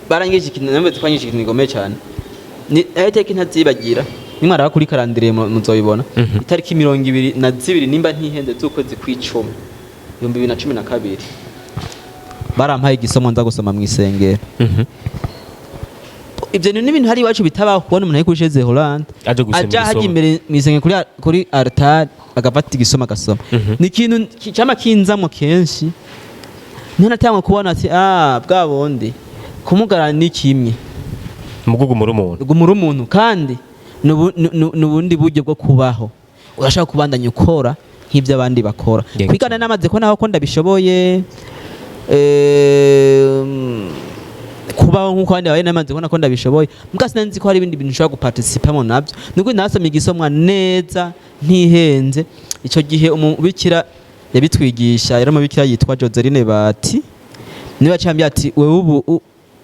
barangije ikintu, namwe twanyije ikintu gikomeye cyane, ni itariki ntazibagira, nimwaraba kuri calendrier muzoyibona. Itariki 22 nimba ntihenze z'ukwezi kw'icumi 2012, barampaye igisomo nza gusoma mu isengero. Ibyo ni ibintu hari iwacu bitabaho, kubona umuntu ari kuri chaise roulante Aje gusoma aja hajya igisomo. imbere mu isengero kuri altare agafata igisomo agasoma. Ni ikintu cama kinzamwo kenshi, niho natangwa kubona ati ah, bwa bundi kumugara ni kimwe. Mugugu muri umuntu. Gumura umuntu, kandi n'ubundi buryo bwo kubaho, urashaka kubandanya ukora nk'ibyo abandi bakora. Kwigana namaze ko naho ko ndabishoboye, kubaho nk'uko abandi babaye namaze kubona ko ndabishoboye, mbwa sinari ko hari ibindi bintu nshobora guparticipamo nabyo. Nubwo nasomye igisomwa neza ntihenze, icyo gihe umubikira yabitwigisha yari umubikira yitwa Joseline Bati, niba cyambye ati wewe ubu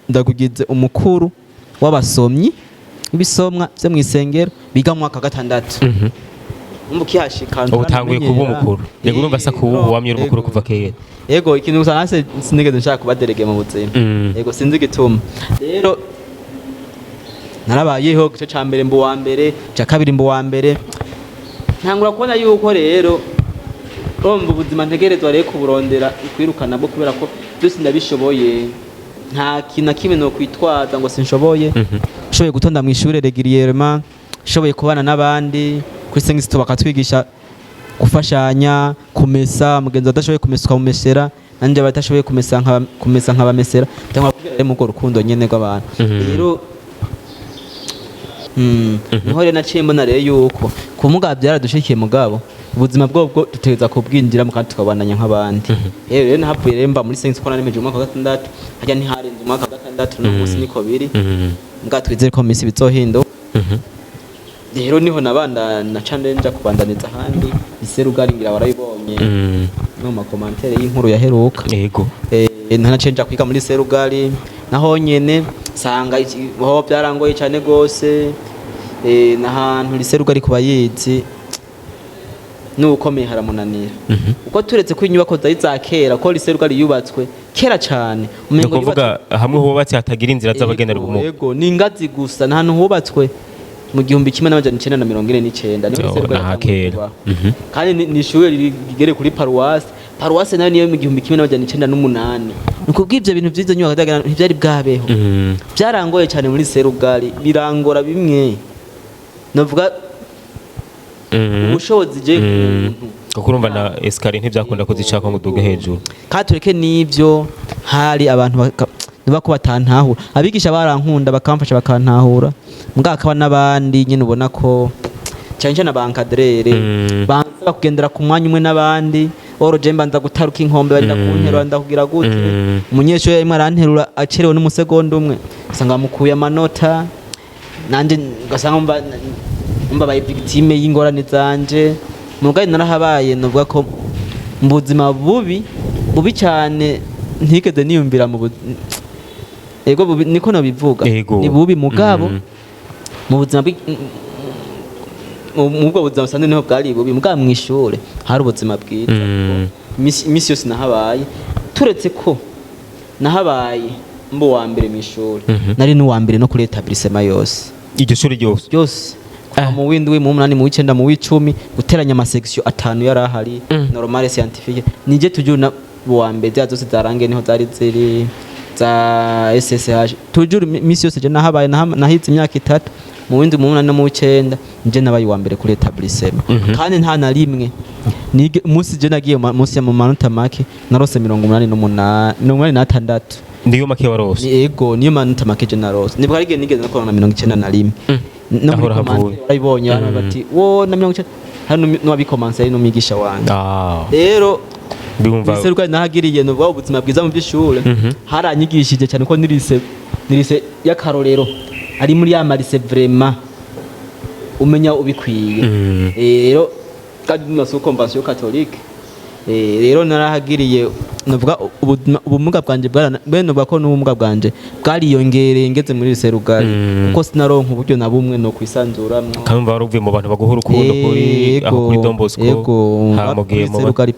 ndakugize umukuru w'abasomyi w'ibisomwa byo mu isengero biga mu mwaka wa gatandatu. Umva ukihashika Ubu utanguye kuba nturamenyera. umukuru. Yego, urumva sa kuba ubu wamye uri umukuru kuva kera. Yego, ikintu gusa nase sinigeze nshaka kuba délégué mu buzima. Yego, sinzi igituma. Rero narabayeho igice ca mbere mbu wa mbere, ca kabiri mbu wa mbere, ntangura kubona yuko rero urumva ubuzima ntegerezwa rero kuburondera kwirukana bwo, kubera ko byose ndabishoboye, nta kintu na kimwe nokwitwaza ngo sinshoboye. Nshoboye gutonda mu ishure régulièrement, nshoboye kubana n'abandi kuri Saint Kizito bakatwigisha gufashanya, kumesa, mugenzi adashoboye kumesa ukamumesera, nanjye abatashoboye kumesa kumesa nkabamesera, cyangwa kubwira rero mu rukundo nyene rw'abantu. Rero niho rero naciye mbona rero yuko kumuga byaradushikiye, mugabo Ubuzima bwobwo dutegereza kubwinjiramo kandi tukabandanya nk'abandi. Rero nahavuye rero mba muri sense ko naremeje umwaka wa gatandatu, harya ntiharenze umwaka wa gatandatu, no munsi niko biri. Mbwa twizere ko mu minsi bizohinduka. Rero niho nabanda naca nja kubandaniza ahandi iserugari, ngira warayibonye no mu ma commentaires y'inkuru yaheruka. Yego. Ntanace nja kwiga muri Serugari, naho nyene sanga ho byarangoye cyane gose. Nahantu Serugari kuba yizi n'ukomeye haramunanira, uko turetse ko inyubako zari za kera, ko Serugari yubatswe kera cyane. Ni Umengo ukuvuga hamwe hubatse hatagira inzira z'abagendera ubumuga. Yego, ni ingazi gusa. Ni ahantu hubatswe mu 1949 niho Oh, Serugari ni yatanguye ahakera. kubaho. Kandi ni ishure rigere kuri paruwasi. Paruwasi nayo niyo mu 1908. Ni ukubw'ibyo bintu by'izo nyubako ntibyari bwabeho. Byarangoye cyane muri Serugari, birangora bimwe navuga ubushobozi je ku muntu. Kuko urumva na escalier ntibyakunda kuzicako ngo uduge hejuru. Kandi tureke n'ibyo, hari abantu niba ko batantahura. Abigisha barankunda, bakamfasha, bakantahura, mbwa hakaba n'abandi nyine ubona ko cyane cyane aba encadreurs banza kugendera ku mwanya umwe n'abandi. Oro je mbanza gutaruka inkombe, barinda kunterura, ndakugira gute. Umunyeshuri yarimo aranterura acerewe n'umusegonda umwe, usanga bamukuye amanota, nanje ugasanga mba baye victime y'ingorane zanje. Mu rugari narahabaye, novuga ko mu buzima bubi bubi cyane ntigeze niyumvira mu ego bubi, niko nobivuga. Ego. Ni bubi mugabo mu buzima mu bwo buzima busanzwe niho bwari bubi, mugabo mw'ishure hari ubuzima bwiza. Imisi yose nahabaye, turetse ko nahabaye mbo wa mbere mw'ishure, nari n'uwa mbere no kuri établissement yose. Iryo shuri ryose? Byose, kuva mu w'indwi, mu w'umunani, mu w'icenda, mu w'icumi, guteranya ama sections atanu yari ahari, normale, scientifique, nije toujours na wa mbere. Za zose zarangiye niho zari ziri za SSH. Toujours imisi yose je nahabaye, nahize imyaka 3, mu w'indwi, mu w'umunani no mu w'icenda, nije nabaye uwa mbere kuri établissement. Kandi nta na rimwe nige umunsi je nagiye munsi ya mu manota make, narose 88, 86. Niyo make warose? Yego, niyo manota make je narose. Nibwo hari igihe nigeze no kuronka na 91. No Aho muri urahavuye. commentaire warabibonye, abantu bati wo na 90, hari n'uwabikomanse ari n'umwigisha wanje. Rero Ndumva. Lycée nahagiriye nuvuga ubuzima bwiza mu by'ishure, haranyigishije cyane ko ni lycée y'akarorero, ari muri ya ma lycées vraiment umenya ubikwiye. Rero kandi na sous convention catholique. Rero narahagiriye nuvuga ubumuga bwanje bwarana bene, nuvuga ko n'ubumuga bwanje bwariyongereye ngeze muri lycée Rugari, kuko sinaronka uburyo na bumwe no kwisanzuramwo. Kandi umva wari uvuye mu bantu baguha urukundo kuri aho kuri Don Bosco, hamugiye mu lycée Rugari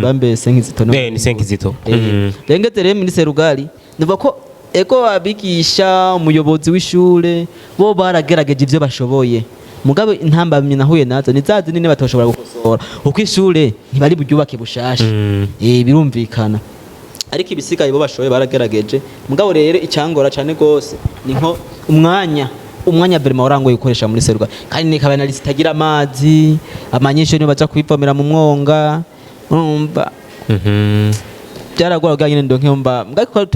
bambe Saint Kizito no Ni Saint Kizito. Rero ngeze rero muri lycée Rugari, nuvuga ko ego abigisha, umuyobozi w'ishure, bo baragerageje ibyo bashoboye, mugabo intambamyi nahuye nazo ni za zindi batoshobora gukosora, kuko ishure ntibari buryubake bushasha. Birumvikana, ariko ibisigaye bo bashoboye baragerageje. Mugabo rero icyangora cyane gose ni nko umwanya vraiment warangoye gukoresha muri seruga, kandi nikaba na lycée itagira amazi, abanyeshuri baja kwivomera mu mwonga, urumva. Byaragora kugira nyine ndonke mba ariko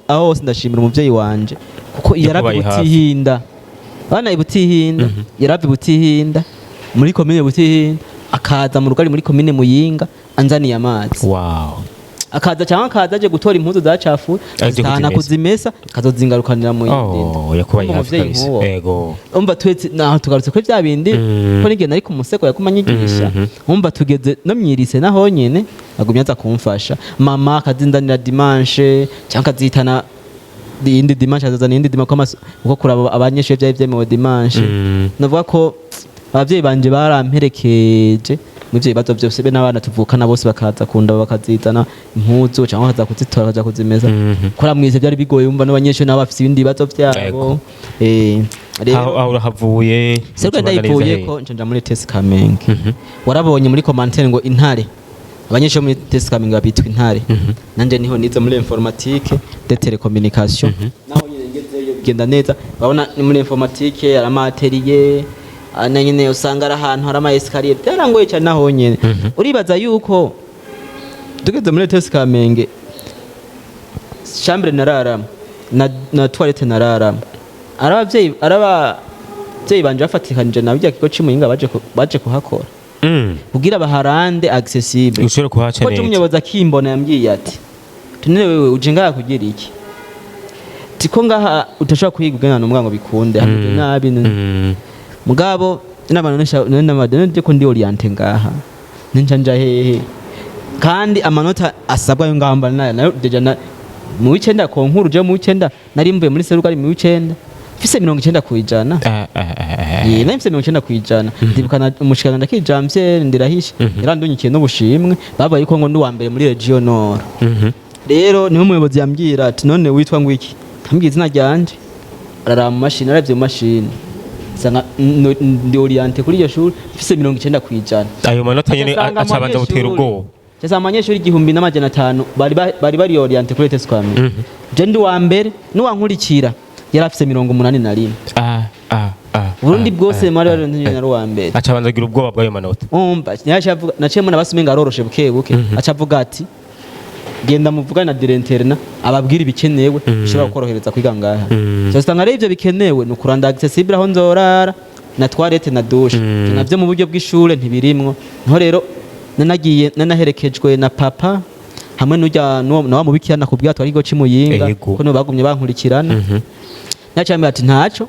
aho hose ndashimira umuvyeyi wanje, kuko yarava Yakubaye hafi. Butihinda bana Butihinda, yarava Butihinda muri komine Butihinda, akaza mu Rugari muri komine Muyinga anzaniye amazi. Akaza cyangwa akaza aje gutora impuzu zacafuye, Aje azitahana kuzimesa. kuzimesa, akazozingarukanira mu yindi. Oh, yakubaye hafi Umuvyeyi kabisa. nk'uwo. Ego. Umva, twese naho tugarutse kuri bya bindi, ko nigenda nari ku musego yaguma anyigisha. Umva, tugeze no mwi lycée naho nyene agumye aza kumfasha. Mama akazindanira dimanche cyangwa akazitana iyindi dimanche, azazana iyindi dimanche kuko kuraba abanyeshuri byari byemewe dimanche. Navuga ko abavyeyi banje baramperekeje mu ivyo bibazo byose, be n'abana tuvukana bose bakaza kunda, bakazizana impuzu cyangwa bakaza kuzitora, bakaza kuzimesa. Kora mwize byari bigoye, umva n'abanyeshuri nabo bafise ibindi bibazo byabo. Ego. Rero Aho urahavuye? Serwe ucubandaniriza ndayivuye hehe? ko nca muri ETS Kamenge. Warabonye muri commentaire ngo intare, abanyeshuri muri ETS Kamenge babitwa intare. Nanje niho nize muri informatique de télécommunication. Naho nyine ngezeyo bigenda neza, urabona ni muri informatique, hari ama atelier na nyine usanga ari ahantu hari ama escalier, byarangoye cyane naho nyine. Uribaza yuko tugeze muri ETS Kamenge, chambre nararamo na toilette nararamo, ari abavyeyi banje bafatikanije na bijya kigo c'Imuyinga baje kuhakora. Kugira baharande accessible. Ushobore kuhaca Ko neza. Umuyobozi akimbona yambwiye ati: "Tunene, wewe uje ngaha kugira iki? Tiko ngaha utashobora kuhiga ugana n'umwana ngo bikunde, hameze nabi." Mugabo n'abantu none ko ndi orienté ngaha, ninca nja hehe? Kandi amanota asabwa yo ngaha mbana nayo, nayo déjà na mu w'icenda concours, je mu w'icenda nari mvuye muri serukari mu w'icenda mfise 90%. Ah, ah, ah, ah. Ye, nari mfise 90%. Ndibuka na umushikiranganje akijamvye ndirahishe yarandunyikiye n'ubushimwe, bavuga yuko ngo ndi uwa mbere muri région nord. Rero niho umuyobozi yambwira ati: "None witwa ngo iki?" Ambwira izina ryanje, araraba mu mashini, aravye mu mashini nsanga ndi orienté kuri iryo shuri mfise 90%. Ayo manota nyene Asanga acabanza gutera ubwoba. Sasa abanyeshuri 1500 bari orienté kuri ETS Kamenge, je ndi uwa mbere, n'uwankurikira yari afise 81. Ah, ah, ah, Burundi bwose ah, mwari ah, bari nari uwa mbere. Acabanza agira ubwoba bw'ayo manota. Umva, naciye avuga, naciye mbona basi umenga aroroshe buke buke, aca avuga ati: "Genda muvugane na directeur ababwire ibikenewe bishobora kukorohereza kwiga ngaha." So usanga rero ivyo bikenewe ni ukuranda accessible, aho nzorara na toilette na douche. Ivyo navyo mu buryo bw'ishure ntibirimwo. Niho rero nanagiye nanaherekejwe na papa hamwe n'urya na wa mubikira nakubwira twari ikigo c'Imuyinga, ko nibo bagumye bankurikirana. Naciye ati ntaco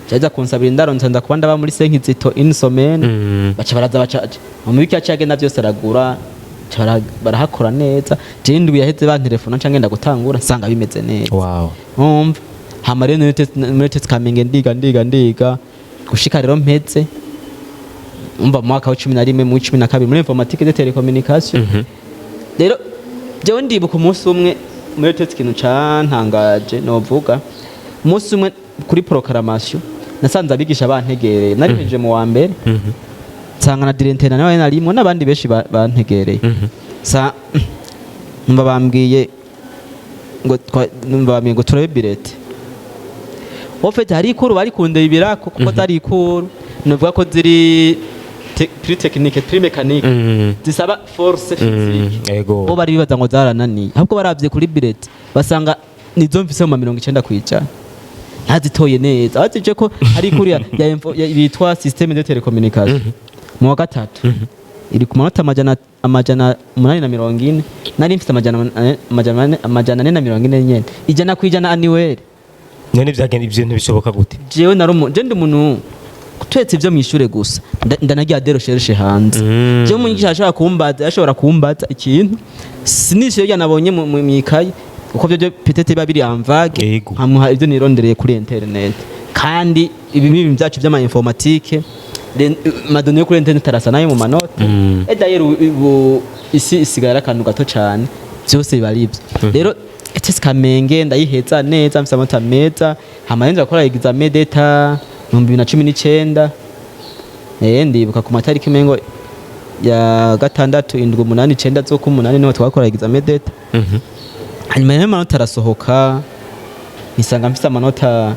cyaza kunsabira indaro, nsanza kuba ndaba muri Senkizito une semaine. Baca baraza, baca mu mubiki yaciye agenda byose aragura, baca barahakora neza. Je indwi yaheze bantelefona nca ngenda gutangura, nsanga bimeze neza. Umva, hama rero muri ETS Kamenge ndiga, ndiga, ndiga gushika rero mpeze, umva, mu mwaka wa 11, mu 12, muri informatique de télécommunication. Rero jewe ndibuka umunsi umwe muri ETS, ikintu cantangaje novuga, umunsi umwe kuri proclamation nasanze abigisha bantegereye, nari mpejeje mu wa mbere, nsanga na directeur nawe narimwo n'abandi benshi bantegereye. Sa numva bambwiye ngo numva bambwiye ngo turabe bulletin. En fait, hari ikuru bari kundeba ibirako, kuko zari ikuru novuga ko ziri plus technique, plus mécanique, zisaba force physique. Bo bari bibaza ngo zarananiye, ahubwo baravye kuri bulletin basanga nizo mfise mu ma 90%, ntazitoye neza. Bazije ko hari ikuru ya bitwa système de télécommunication mu wa gatatu, iri ku manota 840, nari mfise 440 nyene, 100% annuel. None vyagenda, ivyo ntibishoboka gute? Jewe nari je ndi umuntu twetse ivyo mwishure gusa, ndanagira des recherches hanze. Jewe umwigisha ashobora kumbaza ikintu sinishe yo nabonye mwikaye, kuko byo peut-être biba biri en vague, nkamuha ibyo nirondereye kuri internet. Kandi ibi ni ibintu byacu by'ama informatique, ma données yo kuri internet arasa nayo mu manota. Et d'ailleurs ubu isi isigaye ari akantu gato cyane, byose biba ari ibyo. Rero ETS Kamenge ndayiheza neza, mfise amanota meza. Hama rero nza gukora examen d'état mu 2019. Ndibuka ku matariki umengo ya 6, 7, 8, 9 z'ukumunani niho twakora examen d'état. Hanyuma rero amanota arasohoka, nisanga mfise amanota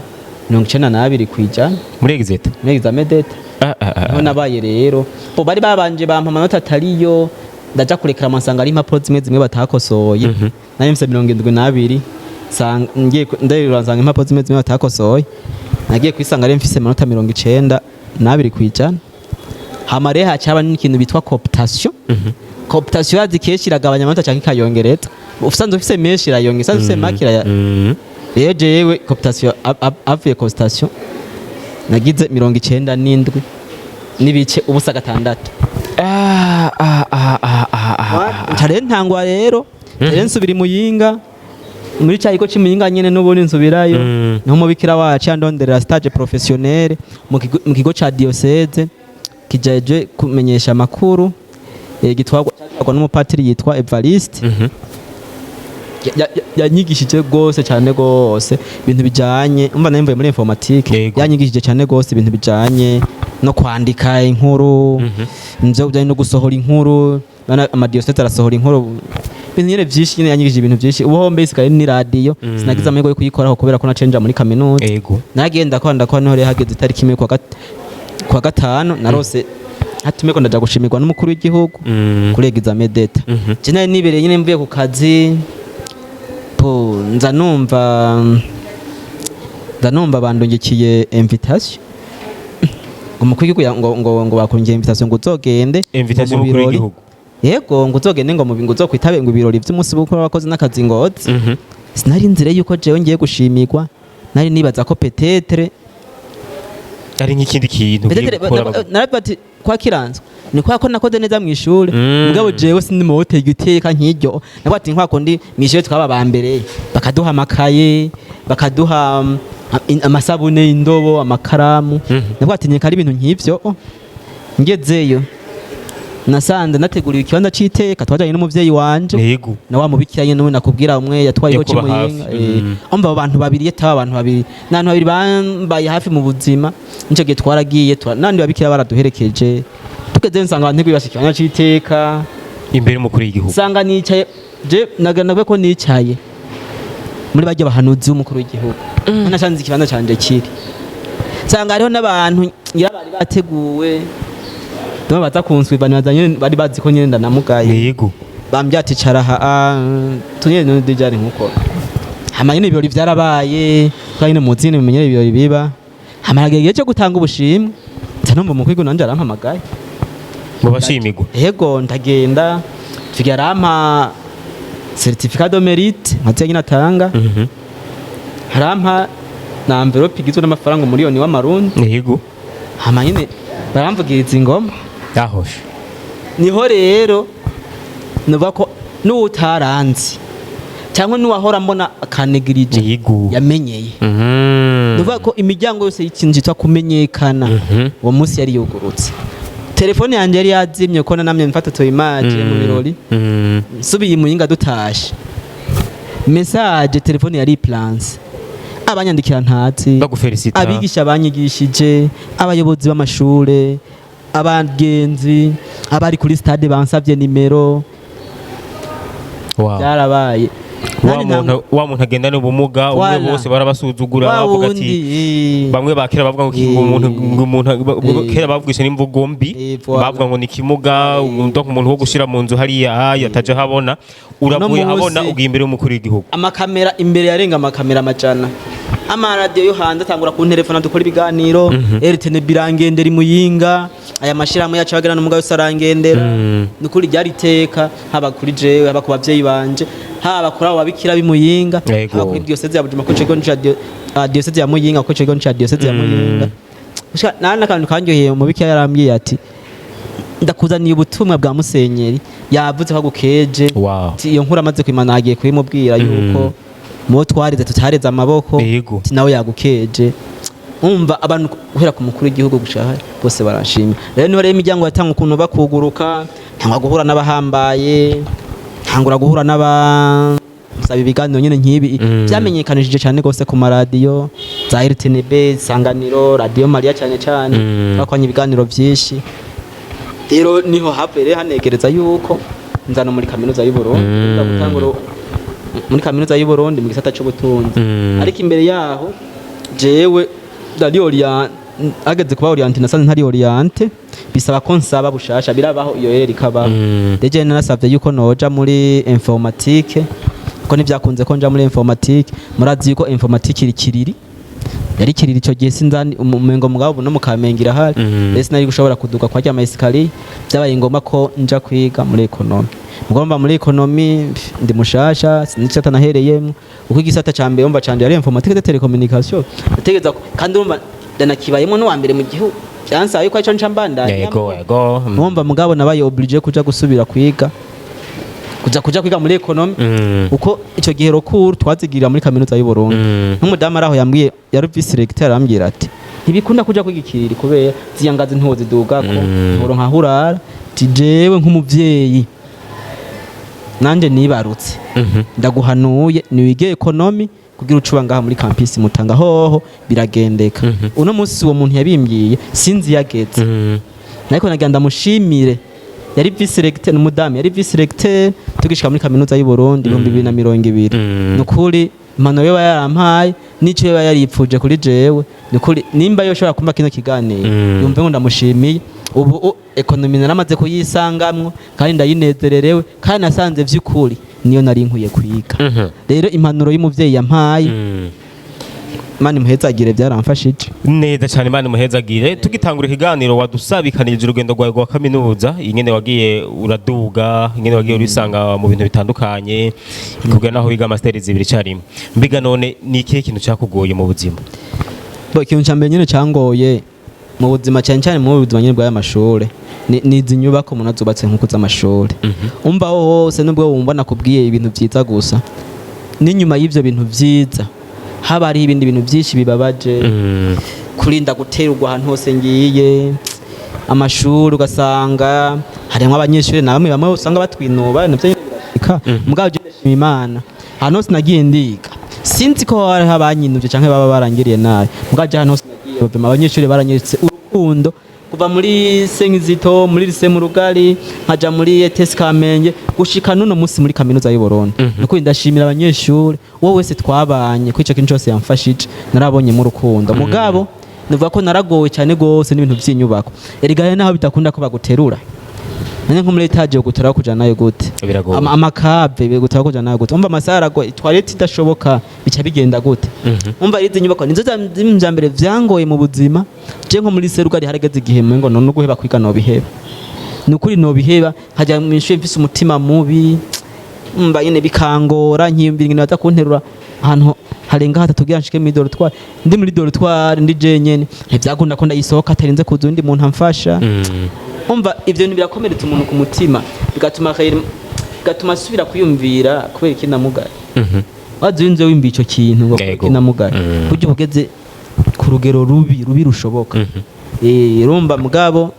92% Muri exeta? Muri examen d'état. Ah, ah, ah, Niho nabaye rero, bo bari babanje bampa amanota atariyo, ndaja kurekera nsanga ari impapuro zimwe zimwe batakosoye. Nari mfise 72, nsanga ngiye ndareba nsanga impapuro zimwe zimwe batakosoye, nagiye kwisanga ari mfise amanota 92%. Hama rero hacaba n'ikintu bitwa cooptation. Cooptation yazi kenshi iragabanya amanota canke ikayongereza. Usanzwe ufise menshi irayongera, usanzwe ufise make iraya. Rero jewe cooptation avuye cooptation nagize 97.06. Ah, ah, ah, ah, ah, ah. Nca rero ntangwa rero nsubira i Muyinga, muri ca kigo c'Imuyinga nyene n'ubundi nsubirayo. Niho umubikira wacu yandonderera stage professionnel mu kigo ca diocèse kijeje kumenyesha amakuru, gitwarwa n'umupatiri yitwa Evariste. Yanyigishije gose cyane gose ibintu bijanye, umva, nari mvuye muri informatique. Yanyigishije cyane gose ibintu bijanye no kwandika inkuru, ivyo bijanye no gusohora inkuru. Bana amadiyoseze arasohora inkuru, ibintu nyene vyinshi nyene. Yanyigishije ibintu vyinshi. Ubu ho mbese kare ni radio sinagize amahirwe yo kuyikoraho kubera ko nacenja muri kaminuza. Nagiye ndakora, ndakora, niho rero hageze itariki 1 kwa gatanu narose hatume ko ndaja gushimirwa n'umukuru w'igihugu kuri examen d'état. Je nari nibereye nyine mvuye ku kazi po, nza numva bandungikiye invitation. Ngo umukuru w'igihugu ngo bakongera invitation ngo uzogende Invitation ngo mu y'umukuru birori. w'igihugu. Yego, ngo uzogende ngo uzokwitabe ngo ibirori vy'umunsi mukuru w'abakozi n'akazi Ngozi. Sinari nzire yuko jewe ngiye gushimirwa, nari nibaza ko peut-être Ari nk'ikindi kintu ugiye peut-être gukora. naravuga ati kwa kiranzwe ni kwa ko nakoze neza mu ishure. Mugabo jewe sindi mu hoteli iteka nk'iryo. Navuga ati nkwa kundi mu ishure twaba ba mbere, bakaduha amakaye, bakaduha amasabune, indobo, amakaramu. Navuga ati nyeka ari ibintu nk'ivyo. Oh, ngezeyo nasanze nateguriwe ikibanza c'iteka, twajanye n'umuvyeyi wanje na wa mubikira nyene, n'uwe nakubwira umwe yatwaye Yakuba ko Muyinga. hafi. Umva, abo bantu babiri, yetaba abantu babiri, n'abantu babiri bambaye hafi mu buzima. Nico gihe twaragiye n'abandi babikira baraduherekeje. Tugeze nsanga abantu bibasha ikibanza c'iteka imbere y'umukuru w'igihugu. Nsanga nicaye je naga ko nicaye muri barya bahanuzi b'umukuru w'igihugu. Nashanze ikibanza canje kiri, nsanga hariho n'abantu ngira bari bateguwe doma baza kunswiva, nibaza nyene bari bazi ko nyene ndanamugaye. Bambye ati cara ha tunyene none déjà ari nkuko. Hama nyene ibirori vyarabaye, kwa nyene muzi nyene mumenyere ibirori biba. Hama hagera igihe cyo gutanga ubushimwe, nca numva umukuru w'igihugu nanje arampamagaye. Mu bashimirwa. Yego, ndagenda tugira arampa certificat de mérite nka nyine atanga, harampa na enveloppe igizwe n'amafaranga 1 miliyoni w'amarundi. Hama nyene baramvugiriza ingoma. Yahoshe. Niho rero nuvuga ko n'uwutaranzi cyangwa n'uwahora mbona akanegirije yamenyeye. Nuvuga ko imiryango yose y'ikintu cyitwa kumenyekana uwo munsi yari yugurutse. Telefone yanjye yari yazimye ko nanamye mfata to image mu birori. Nsubiye i Muyinga dutashe, message telefone yari plans, abanyandikira ntazi, Bagufelicita. abigisha banyigishije, abayobozi b'amashure, abagenzi, abari kuri stade bansavye nimero. Byarabaye. Wa Nani muntu, wa muntu agendana ubumuga umwe, Voilà. bose barabasuzugura, Wa bavuga ati wundi, bamwe bakera bavuga ngo umuntu, ngo umuntu kera bavugisha n'imvugo mbi. Voilà. Bavuga ngo ni kimuga, donc umuntu wo gushira mu nzu hariya ataje habona. Uravuye Uno habona, munsi- ugiye imbere y'umukuru w'igihugu. Amakamera imbere yarenga amakamera 100, amaradiyo yo hanze atangura kuntelefona dukora ibiganiro, RTNB irangendera imuyinga, aya mashirahamwe yacu abagira n'umuga yose arangendera. Nukuri ryari iteka, haba kuri jewe, haba ku bavyeyi banje, haba kuri abo babikira b'imuyinga, haba kuri diyoseze ya Bujumbura, ko ico kigo ni diyoseze ya Muyinga, ko ico kigo ni ca diyoseze ya Muyinga. Gushika nta n'akantu kanyoheye, umubikira yarambwiye ati ndakuzaniye ubutumwa bwa musenyeri, yavuze ko agukeje. Ati iyo nkuru amaze kwimana agiye kubimubwira yuko mubo twarize tutareze amaboko. Ati nawe yagukeje. Umva, abantu guhera ku mukuru w'igihugu gushika hariya bose baranshimye. Rero niho rero imiryango yatanga ukuntu bakuguruka, ntangwa guhura n'abahambaye, ntangura guhura n'aba nsaba ibiganiro nyine nk'ibi. Byamenyekanishije cyane rwose ku maradiyo za RTNB, Isanganiro, Radiyo Mariya cyane cyane. Twakoranye ibiganiro byinshi. Rero niho havuye rero hanegereza yuko nzana muri kaminuza y'u Burundi. Nza gutangura muri kaminuza y'u Burundi mu gisata c'ubutunzi. Ariko imbere yaho jewe ndari orienté, ageze kuba orienté nasanze ntari orienté, bisaba ko nsaba bushasha. Birabaho iyo rero ikabaho. Déjà narasavye yuko noja muri informatique, kuko ntibyakunze ko nja muri informatique. Murazi yuko informatique iri Kiriri, yari Kiriri ico gihe, sinzani umengo mugabo ubu no mu Kamenge irahari. Rero sinari gushobora kuduga kwa rya escalier, byabaye ngombwa ko nja kwiga muri économie. Mugabo mba muri économie ndi mushasha, sinicata nahereyemo, uko igisata ca mbere umva canje yari informatique de télécommunication. Ndategereza kandi urumva ndanakibayemo n'uwa mbere mu gihugu, byansaba yuko arico nca mbandanya. Yego yego. Numva mugabo nabaye obligé kuja gusubira kwiga, kuja kwiga muri économie, uko ico gihe recours twazigirira muri kaminuza y'u Burundi. N'umudamu araho yambwiye, yari vice recteur, arambwira ati ntibikunda kuja kwiga ikiriri kubera ziya ngazi ntozidugako, nturonka aho urara. Ati jewe nk'umuvyeyi nanje nibarutse, ndaguhanuye niwige économie kugira ucuba ngaha muri campus Mutanga hoho biragendeka. Uno munsi uwo muntu yabimbwiye sinzi yageze, ariko nagira ndamushimire. Yari vice recteur, n'umudamu yari vice recteur tugishika muri kaminuza y'u Burundi 2020. Nukuri impanuro yoba yarampaye n'ico yoba yaripfuje kuri jewe, nukuri nimba yoshobora kumva kino kiganiro, yumve ngo ndamushimiye. Ubu économie naramaze kuyisangamwo kandi ndayinezererewe, kandi nasanze vy'ukuri niyo nari nkwiye kwiga. Rero impanuro y'umuvyeyi yampaye Imana imuhezagire, byaramfashije. Neza cyane, Imana imuhezagire. Tugitangura ikiganiro wadusabikanirije urugendo rwawe rwa kaminuza, ingene wagiye uraduga, ingene wagiye urisanga mu bintu bitandukanye kugera naho wiga master zibiri icyarimwe. Mbiga none ni ikihe kintu cyakugoye mu buzima? Bo, ikintu cya mbere nyine cyangoye mu buzima, cyane cyane mu buzima nyine bw'aya mashuri, ni izi nyubako umuntu zubatse nk'uko z'amashuri. Umva, aho hose nubwo wumva nakubwiye ibintu byiza gusa, n'inyuma y'ibyo bintu byiza haba hariho ibindi bintu byinshi bibabaje. Kurinda guterwa ahantu hose ngiye, amashuri ugasanga harimo abanyeshuri na bamwe bamwe usanga batwinuba, nabyo nyine birashika. Mugabo je ndashima Imana, ahantu hose nagiye ndiga sinzi ko hariho abanyinuvye canke baba barangiriye nabi. Mugabo je ahantu hose nagiye bavema, abanyeshuri baranyeretse urukundo, kuva muri Sengizito, muri lycée mu Rugari, nkaja muri ETS Kamenge, gushika nuno munsi muri kaminuza y'u Burundi. Nukuri ndashimira abanyeshuri, uwo wese twabanye kuri ico kintu cyose yamfashije, narabonyemo urukundo. Mugabo nuvuga ko naragowe cyane gose n'ibintu by'inyubako. Erega hari naho bidakunda ko baguterura. None nko muri étage guterura kujana nayo gute? Biragoye. Amakave bigutera kujana nayo gute? Umva, amasaha aragoye, toilette idashoboka, bica bigenda gute? Umva, izi nyubako nizo vya mbere vyangoye mu buzima. Je nko muri serugari harageze igihe ngo none uguheba kwiga nobiheba, nukuri nobiheba, nkajya mu ishuri mfise umutima mubi. Umva nyene bikangora, nkiyumvira ingene baza kunterura ahantu harenga hatatu kugira nshike muri dortoir. Ndi muri dortoir ndi jenyene, ntivyakunda ko ndayisohoka atarinze kuza undi muntu amfasha. Umva, ivyo bintu birakomeretsa umuntu ku mutima, bigatuma asubira kwiyumvira kubera iki namugaye. Wazi winze wimba ico kintu ngo kubera iki namugaye, burya ugeze ku rugero rubi rubi rushoboka. Urumva, mugabo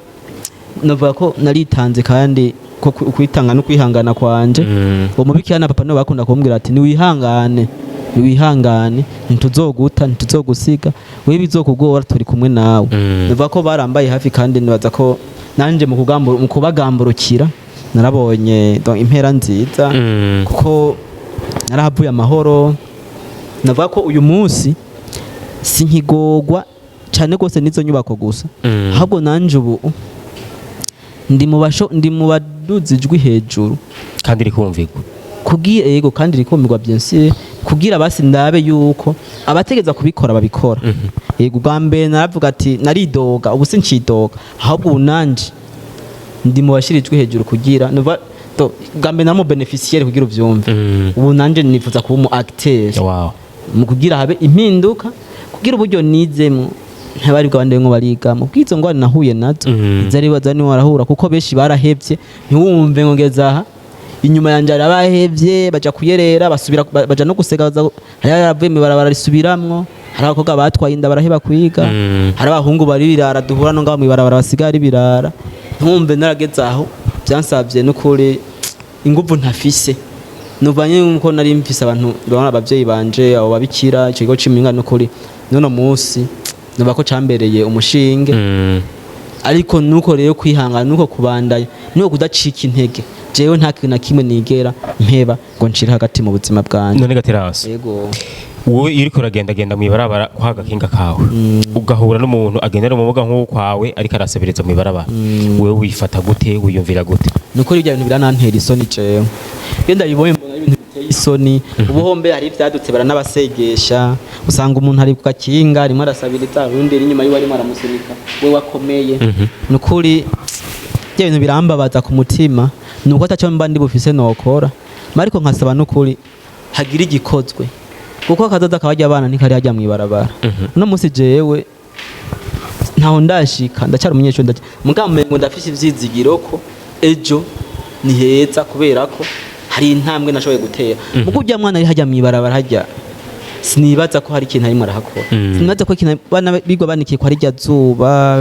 navuga ko naritanze, kandi ko kwitanga no kwihangana kwanje, uwo mubikira na papa nibo bakunda kumbwira ati: "Niwihangane, niwihangane, ntituzoguta, ntituzogusiga, wewe bizokugora turi kumwe nawe." Navuga ko barambaye hafi, kandi nibaza ko nanje mu kubagamburukira narabonye donc impera nziza, kuko narahavuye amahoro. Navuga ko uyu munsi sinkigogwa cyane rwose n'izo nyubako gusa, ahubwo nanje ubu ndi mu baduza ijwi hejuru. Kandi rikumvirwa. Kugira, yego, kandi rikumirwa, bien sûr, kugira basi ndabe yuko abategeza kubikora babikora. Yego, bwa mbere naravuga ati naridoga, ubu sincidoga, ahubwo ubu nanje ndi mu bashira ijwi hejuru kugira bwa mbere nari mu bénéficiaire, kugira uvyumve, ubu nanje nifuza kuba umu acteur mu kugira habe impinduka, kugira uburyo nizemwo ntibari bw'abandi barimo barigamo bw'izo ngwara nahuye nazo, izari baza niwe barahura, kuko benshi barahevye. Ntiwumve ngo ngeze aha, inyuma yanje hari abahevye baja kuyerera, basubira baja no gusega, hari yaravuye mw'ibarabara risubiramwo, hari abakobwa batwaye inda baraheba kwiga, hari abahungu bari birara duhura no ngaho mw'ibarabara basigaye ari birara. Ntiwumve narageze aho, byansabye n'ukuri inguvu ntafise. Nuvanye nkuko nari mfise abantu babona, abavyeyi banje, abo babikira, ico kigo c'Impinga, n'ukuri n'uno munsi nuba ko cambereye umushinge. Ariko nuko rero kwihangana, nuko kubandanya, nuko kudacika intege, jewe nta kintu na kimwe nigera mpeba ngo nshire hagati mu buzima bwanje. None gaterasi, Yego. wowe iyo uriko uragendagenda mw'ibarabara kwa gakinga kawe, ugahura n'umuntu agendera ubumuga nk'uwo kwawe ariko arasabiriza mw'ibarabara, wewe wifata gute? Wiyumvira gute? Nukuri ibyo bintu biranantera isoni. Jewe iyo ndabibonye mbona ari ibintu biteye isoni. Ubuhombe hari ivyadutse, baranabasegesha, usanga umuntu ari ku gakinga arimo arasabiriza, urundi ari inyuma yiwe arimo aramusunika we wakomeye. Nukuri ibyo bintu birambabaza ku mutima, nuko ataco mba ndi bufise nokora, ariko nkasaba nukuri hagira igikozwe, kuko akazoza kabajya abana ntikari hajya mw'ibarabara. Uno munsi jewe ntaho ndashika, ndacyari umunyeshuri, mugabo umengo ndafise ivyizigiro ko ejo ni heza, kubera ko hari intambwe nashoboye gutera. Mugo urya mwana ari hajya mw'ibarabara hajya, sinibaza ko hari ikintu arimo arahakora. Sinibaza ko ikintu bana bigwa banikiye ko ari rya zuba.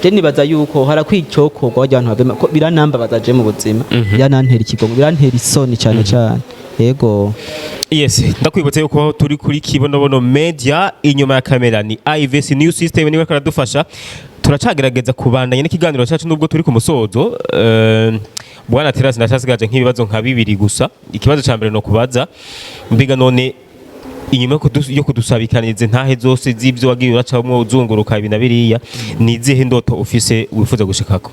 Je nibaza yuko harakwiye icyokorwa bajya abantu bavema ko biranambabaza je mu buzima, biranantera ikigongo, birantera isoni cyane cyane. Yego. Yes, ndakwibutsa yuko turi kuri Kibonobono Media, inyuma ya kamera ni IVC New System, niwe karadufasha. Turacagerageza kubandanya n'ikiganiro cyacu nubwo turi ku musozo. Bwana Terasi, ndacasigaje nk'ibibazo nka bibiri gusa. Ikibazo ca mbere no kubaza, mbiga none inyuma yo kudusabikaniza intahe zose z'ibyo wagiye uracamwo uzunguruka ibi na biriya, ni izihe ndoto ufise wifuza gushikako?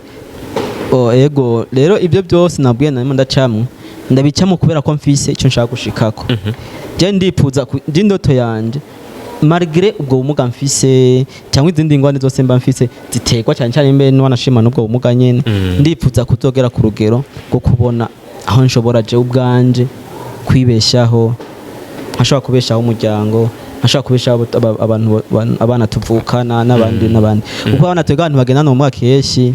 Oh, ego rero, ibyo byose nabwiye narimo ndacamwo, ndabicamo kubera ko mfise icyo nshaka gushikako. Je ndipfuza je indoto yanje Malgré ubwo bumuga mfise cyangwa izindi ngwane zose mba mfise ziterwa cyane cyane mbe n'wanashima n'ubwo bumuga nyene, ndipfuza kuzogera ku rugero rwo kubona aho nshobora jewe ubwanje kwibeshaho, nkashobora kubeshaho umuryango, nkashobora kubeshaho abantu abana tuvukana n'abandi n'abandi, kuko abana twebwe abantu bagendana ubumuga kenshi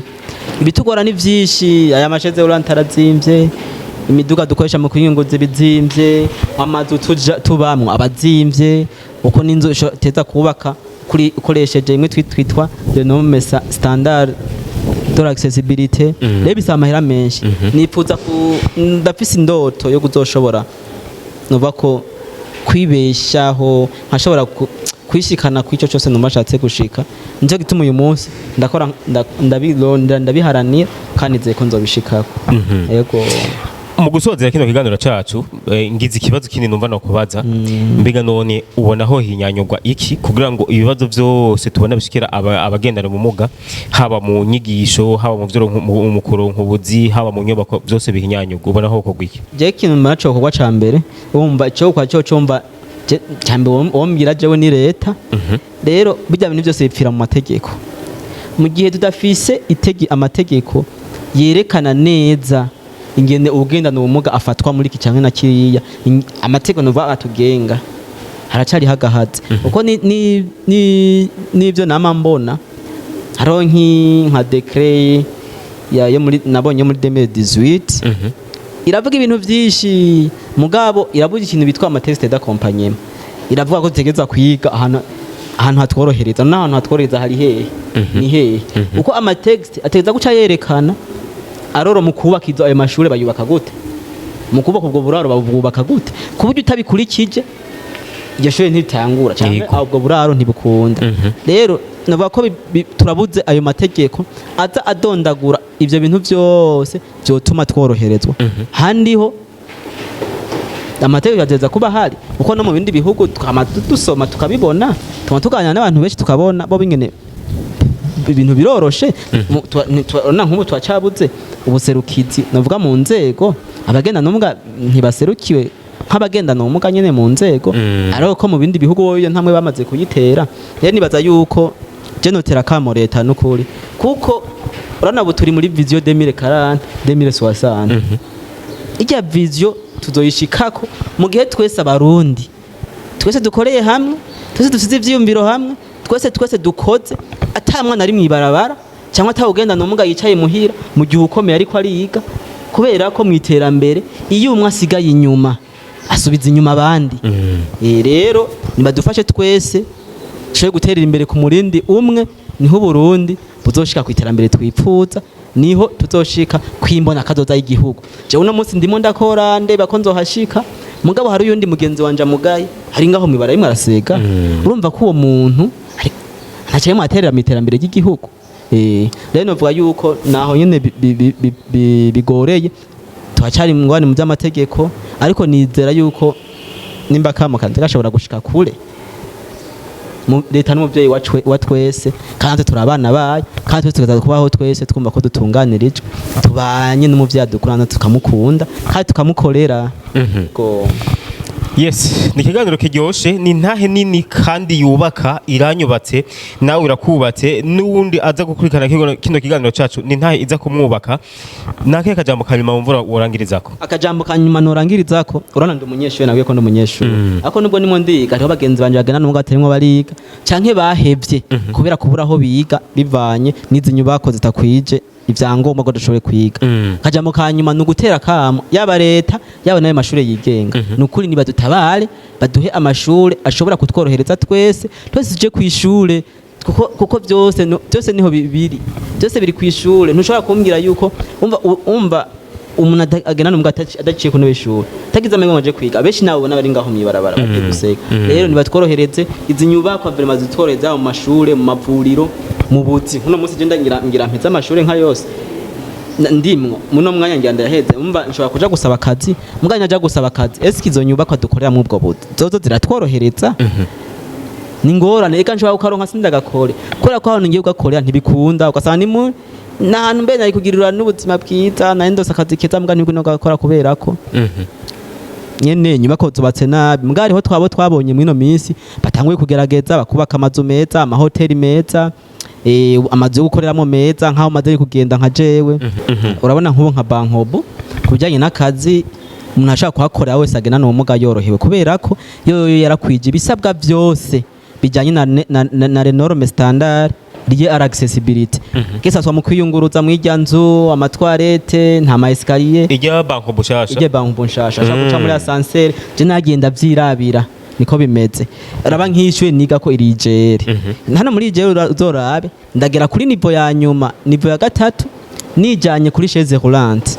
ibitugora ni vyinshi. Aya ma chaises roulantes arazimvye, imiduga dukoresha mu kwiyunguza ibizimvye, amazu tuja tubamwo abazimvye, uko n'inzu teza kubaka kuri ukoresheje imwe twitwa de norme standard de l'accessibilité. Rero bisaba amahera menshi. Nifuza ku ndafise indoto yo kuzoshobora nuva ko kwibeshaho, nkashobora kwishikana kw'icyo cyose numva nshatse gushika. Nicyo gituma uyu munsi ndakora, ndabirondera, ndabiharanira, kandi nizeye ko nzobishikako. Yego. Mu gusozera kino kiganiro cacu, ngize ikibazo kindi numva no kubaza. Mbega none ubona ho hinyanyurwa iki kugira ngo ibibazo vyose tubona bishikira abagendana ubumuga, haba mu nyigisho, haba mu vyo mu kuronka ubuzi, haba mu nyubako, vyose bihinyanyurwa? Ubona ho kogwa iki? Je ikintu mbona cokorwa ca mbere, wumva ico kwa cyo cumva ca mbere wombwira jewe ni leta. Rero bijya bintu byose bipfira mu mategeko. Mu gihe tudafise amategeko yerekana neza ingene ugendana ubumuga afatwa muri iki canke na kiriya, amategeko nuva atugenga, haracariho agahazi, kuko n'ivyo nama mbona hariho nka décret yo muri nabonye yo muri 2018 iravuga ibintu vyinshi, mugabo iravuga ikintu bitwa ama textes d'accompagnement. Iravuga ko dutegerezwa kwiga ahantu hatworohereza. N'ahantu hatworohereza hari hehe? Ni hehe? Uko ama textes ategereza guca yerekana aroro mu kubaka izo ayo mashure bayubaka gute, mu kubaka ubwo buraro babwubaka gute, ku buryo utabikurikije iryo shure ntiritangura cyangwa ubwo buraro ntibukunda. Rero navuga ko turabuze ayo mategeko aza adondagura ivyo bintu vyose vyotuma tworoherezwa. Handiho amategeko ateza kuba ahari, kuko no mu bindi bihugu twama dusoma tukabibona, tuma tuganira n'abantu benshi tukabona bo bingene ibintu biroroshe. Urabona nk'ubu twacabuze ubuserukizi, navuga mu nzego abagendana ubumuga ntibaserukiwe nk'abagendana ubumuga nyene mu nzego, ariko ko mu bindi bihugu bo iyo ntamwe bamaze kuyitera. Rero nibaza yuko je notera kamo leta n'ukuri, kuko urabona ubu turi muri vision 2040 2060. Irya vision tuzoyishikako mu gihe twese Abarundi twese dukoreye hamwe, twese dusize ivyiyumviro hamwe, twese dukoze, ata mwana ari mw'ibarabara cyangwa atawugendana ubumuga yicaye muhira mu gihe ukomeye ariko ariga, kubera ko mu iterambere iyo umwe asigaye inyuma asubiza inyuma abandi. Rero nibadufashe twese dushobore guterera imbere ku murindi umwe, niho Uburundi buzoshika ku iterambere twipfuza, niho tuzoshika kwimbona kazoza y'igihugu. Jewe uno munsi ndimo ndakora ndeba ko nzohashika, mugabo hari uyundi mugenzi wanje amugaye hari ngaho mwibara rimwe arasega. Urumva ko uwo muntu ntacyo arimo aterera mu iterambere ry'igihugu. Rero novuga yuko naho nyene bigoreye, tuhacari ingwane mu by'amategeko, ariko nizera yuko nimba kamo kanze gashobora gushika kure. Leta n'umuvyeyi wa twese, kandi turi abana bayo, kandi twese tukaza kubaho twese twumva ko dutunganirijwe, tubanye n'umuvyeyi adukurana, tukamukunda kandi tukamukorera. Go. Yes, ni ikiganiro kiryoshe, ni intahe nini kandi yubaka, iranyubatse, nawe irakubatse, n'uwundi aza gukurikirana kino kiganiro cacu ni intahe iza kumwubaka. Nakahe kajambo kanyuma wumva worangirizako? Akajambo kanyuma norangirizako, urabona ndi umunyeshuri, nabwiye ko ndi umunyeshuri, ariko nubwo ndimo ndiga hariho bagenzi banje bagenda n'ubwo batarimwo bariga canke bahevye kubera kubura aho biga bivanye n'izi nyubako zitakwije ivyangombwa ngo dushobore kwiga. Akajambo ka nyuma ni ugutera akamo yaba leta, yaba n'ayo mashure yigenga. Ni ukuri nibadutabare baduhe amashure ashobora kutworohereza twese, twese tuje kw'ishure, kuko byose byose niho biri, byose biri kw'ishure. Ntushobora kumbwira yuko umva umuntu agendana ubumuga adaciye ku ntebe y'ishuri, atagize amahirwe ngo aje kwiga. Abenshi nabo ubona bari ngaho mw'ibarabara bagiye gusega. Rero nibatworohereze izi nyubakwa vraiment, zitworohereza mu mashure, mu mavuriro, mu buzi. Nkuno munsi je ngira mpeze amashure nka yose ndimwo muno mwanya ngira ndaheze, umva nshobora kuja gusaba akazi, mugabo naja gusaba akazi, eske izo nyubakwa dukoreramwo ubwo buzi zozo ziratworohereza? Ni ngorane. Eka nshobora kukaronka sindagakore kubera ko ahantu ngiye kugakorera ntibikunda, ugasanga ni mu n'ahantu mbe nari kugirira n'ubuzima bwiza, nari ndose akazi keza, mbwa ntibwo gakora kubera ko Nyene inyubako zubatse nabi, mbwa hariho twabo twabonye mwino minsi batanguye kugerageza bakubaka amazu meza, amahoteli meza, amazu yo gukoreramo meza, nk'aho maze kugenda nka jewe. Urabona nk'ubu nka Bancobu, ku bijyanye n'akazi, umuntu ashaka kuhakorera wese agenda n'ubumuga yorohewe, kubera ko yo yarakwije ibisabwa byose bijyanye na les normes standard liées à l'accessibilité, que ça soit mu kwiyunguruza mw'irya nzu, ama toilettes, nta ma escalier. Ijya banko bushasha? Ijye banki nshasha, ashaka guca muri ascenseur. Je nagenda vyirabira, niko bimeze. Raba nk'ishuye niga ko iri IGL hano muri IGL, uzorabe ndagera kuri niveau ya nyuma, niveau ya gatatu, nijanye kuri chaise roulante.